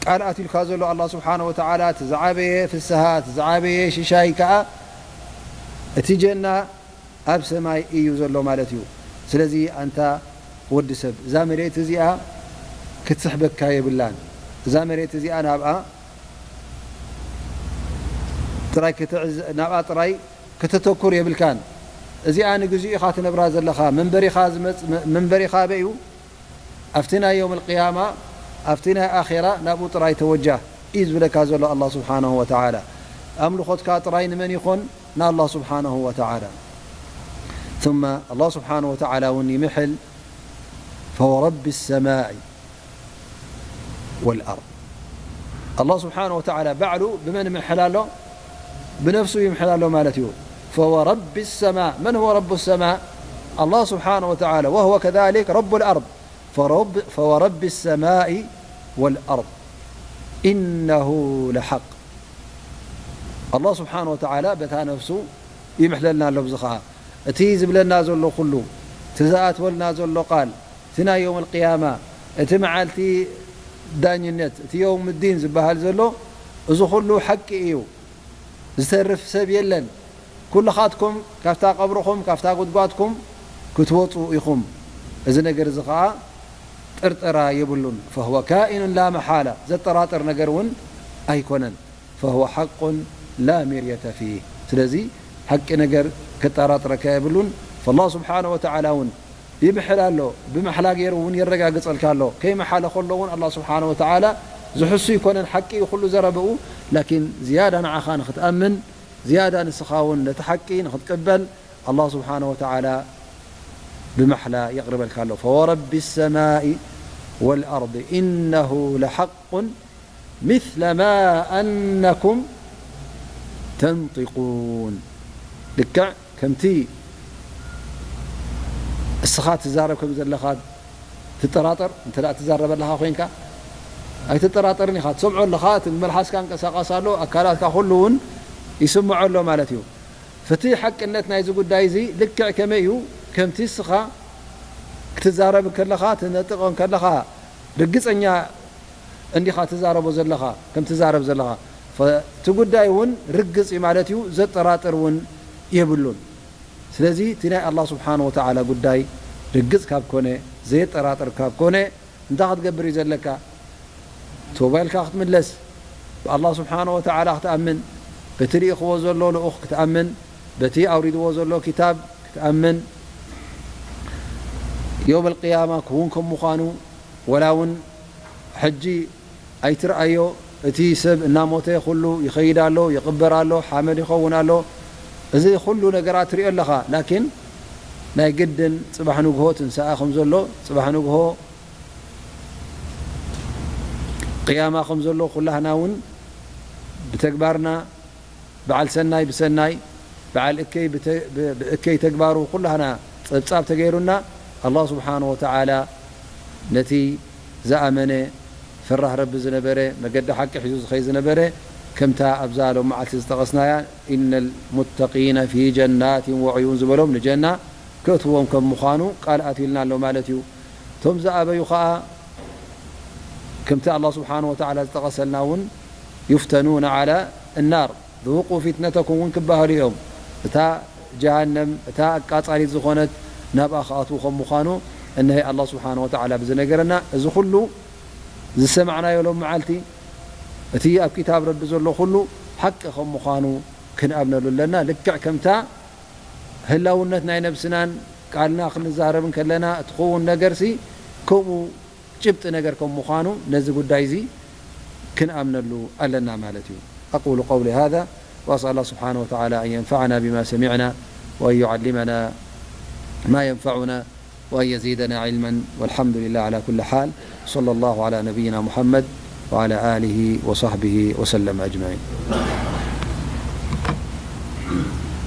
ቃል ኣትዩልካ ዘሎ ኣላህ ስብሓነሁ ወተዓላ፣ እቲ ዝዓበየ ፍስሃ፣ እቲ ዝዓበየ ሽሻይ ከኣ እቲ ጀና ኣብ ሰማይ እዩ ዘሎ ማለት እዩ። ስለዚ ኣንታ ወዲ ሰብ፣ እዛ መሬት እዚኣ ክትስሕበካ የብላን። እዛ መሬት እዚኣ ናብኣ ጥራይ ክትዕዝ-፣ ናብኣ ጥራይ ከተተኩር የብልካን። እዚኣ ንግዚኡ ኢኻ ትነብራ ዘለኻ። መንበሪኻ ዝመጽ-፣ መ-፣ መንበሪኻ ኣበይ እዩ? ኣብቲ ናይ የውም ኣልቅያማ፣ ኣብቲ ናይ ኣኼራ ናብኡ ጥራይ ተወጃህ። እዩ ዝብለካ ዘሎ ኣላህ ስብሓነሁ ወተዓላ። ኣምልኾትካ ጥራይ ንመን ይኾን? ንኣላህ ስብሓነሁ ወተዓላ። ثم ኣላህ ስብሓነሁ ወተዓላ እውን ይምሕል፣ فورب السماء والأرض. ኣላህ ስብሓነሁ ወተዓላ ባዕሉ ብመን ይምሕል ኣሎ? ብነፍሱ ይምሕል ኣሎ ማለት እዩ። فورب السماء. من هو رب السماء؟ الله سبحانه وتعالى، وهو كذلك رب الأرض. فرب، فورب السماء والأرض إنه لحق. ኣላህ ስብሓን ወተዓላ በታ ነፍሱ ይምሕለልና ኣሎ። ብዚ ኸዓ እቲ ዝብለና ዘሎ ኩሉ፣ እቲ ዝኣትወልና ዘሎ ቃል፣ እቲ ናይ የውም ኣልቅያማ፣ እቲ መዓልቲ ዳኝነት፣ እቲ የውም ዲን ዝበሃል ዘሎ፣ እዚ ኩሉ ሓቂ እዩ። ዝተርፍ ሰብ የለን። ኩልኻትኩም ካብታ ቀብርኹም፣ ካብታ ጉድጓድኩም ክትወፁ ኢኹም። እዚ ነገር እዚ ኸዓ ጥርጠራ የብሉን። فهو كائن لا محالة። ዘጠራጥር ነገር እውን ኣይኮነን። فهو حق لا مرية فيه። ስለዚ ሓቂ ነገር ከጠራጥረካ የብሉን። فالله سبحانه وتعالى እውን ይምሕል ኣሎ። ብማሕላ ገይሩ እውን የረጋግጸልካ ኣሎ። ከይመሓለ ከሎ እውን ኣላህ ስብሓነ ወተዓላ ዝሕሱ ኣይኮነን። ሓቂ እዩ ኩሉ ዘረብኡ። ላኪን ዝያዳ ንዓኻ ንኽትኣምን፣ ዝያዳ ንስኻ እውን ነቲ ሓቂ ንኽትቅበል ኣላህ ስብሓነ ወተዓላ ብማሕላ የቕርበልካ ኣሎ። فورب السماء والأرض إنه لحق مثل ما أنكم تنطقون። ልክዕ ከምቲ እስኻ ትዛረብ ከም ዘለኻ ትጠራጠር፣ እንተ ደኣ ትዛረብ ኣለኻ ኮይንካ፣ ኣይትጠራጠርን ኢኻ። ትሰምዖ ኣለኻ፣ እቲ መልሓስካ እንቀሳቐስ ኣሎ፣ ኣካላትካ ኩሉ እውን ይስምዖ ኣሎ ማለት እዩ። እቲ ሓቅነት ናይዚ ጉዳይ እዚ ልክዕ ከመይ እዩ? ከምቲ እስኻ ክትዛረብ እንከለኻ፣ ትነጥቕ እንከለኻ፣ ርግጸኛ እንዲኻ ትዛረቦ ዘለኻ፣ ከም ትዛረብ ዘለኻ፣ ፈ-፣ እቲ ጉዳይ እውን ርግጽ እዩ ማለት እዩ፣ ዘጠራጥር እውን የብሉን። ስለዚ እቲ ናይ ኣላህ ስብሓን ወተዓላ ጉዳይ ርግጽ ካብ ኮነ፣ ዘየጠራጥር ካብ ኮነ፣ እንታይ ክትገብር እዩ ዘለካ? ቶባ ኢልካ ክትምለስ፣ ብኣላህ ስብሓን ወተዓላ ክትኣምን፣ በቲ ልኢኽዎ ዘሎ ልኡኽ ክትኣምን፣ በቲ ኣውሪድዎ ዘሎ ኪታብ ክትኣምን፣ የውም ኣልቅያማ ክውን ከም ምዃኑ፣ ወላ እውን ሕጂ ኣይትርኣዮ፣ እቲ ሰብ እናሞተ ኩሉ ይኸይድ ኣሎ፣ ይቕበር ኣሎ፣ ሓመድ ይኸውን ኣሎ። እዚ ኩሉ ነገራት ትሪኦ ኣለኻ። ላኪን ናይ ግድን ጽባሕ ንግሆ ትንሳኤ ከም ዘሎ፣ ጽባሕ ንግሆ ቅያማ ከም ዘሎ ኩላህና እውን ብተግባርና በዓል ሰናይ ብሰናይ፣ በዓል እከይ ብተ-፣ ብ-፣ ብእከይ ተግባሩ ኩላህና ጸብጻብ ተገይሩና፣ ኣላህ ስብሓነ ወተዓላ ነቲ ዝኣመነ ፈራህ ረቢ ዝነበረ፣ መገዲ ሓቂ ሒዙ ዝኸይ ዝነበረ፣ ከምታ ኣብዛ ሎም መዓልቲ ዝጠቐስናያ፣ "ኢነ ልሙተቂነ ፊ ጀናትን ወዕዩን" ዝበሎም ንጀና ከእትዎም ከም ምዃኑ ቃል ኣትዩልና ኣሎ ማለት እዩ። እቶም ዝኣበዩ ኸኣ፣ ከምቲ ኣላህ ስብሓነ ወተዓላ ዝጠቐሰልና እውን፣ "ዩፍተኑነ ዓላ እናር፣ ذوقوا فتنتكم" እውን ክበሃሉ እዮም። እታ ጀሃነም፣ እታ ኣቃጻሊት ዝኾነት ናብኣ ክኣትዉ ከም ምዃኑ፣ እነሀ ኣላህ ስብሓነ ወተዓላ ብዝነገረና፣ እዚ ኩሉ ዝሰማዕናዮ ሎም መዓልቲ፣ እቲ ኣብ ኪታብ ረቢ ዘሎ ኩሉ ሓቂ ከም ምዃኑ ክንኣምነሉ ኣለና። ልክዕ ከምታ ህላውነት ናይ ነብስናን ቃልና ክንዛረብ እንከለና እትኸውን ነገርሲ ከምኡ ጭብጢ ነገር ከም ምዃኑ ነዚ ጉዳይ እዚ ክንኣምነሉ ኣለና ማለት እዩ። أقول قولي هذا وأسأل الله سبحانه وتعالى أن ينفعنا بما سمعنا وأن يعلمنا ما ينفعنا وأن يزيدنا علما والحمد لله على كل حال. صلى الله على نبينا محمد وعلى آله وصحبه وسلم أجمعين.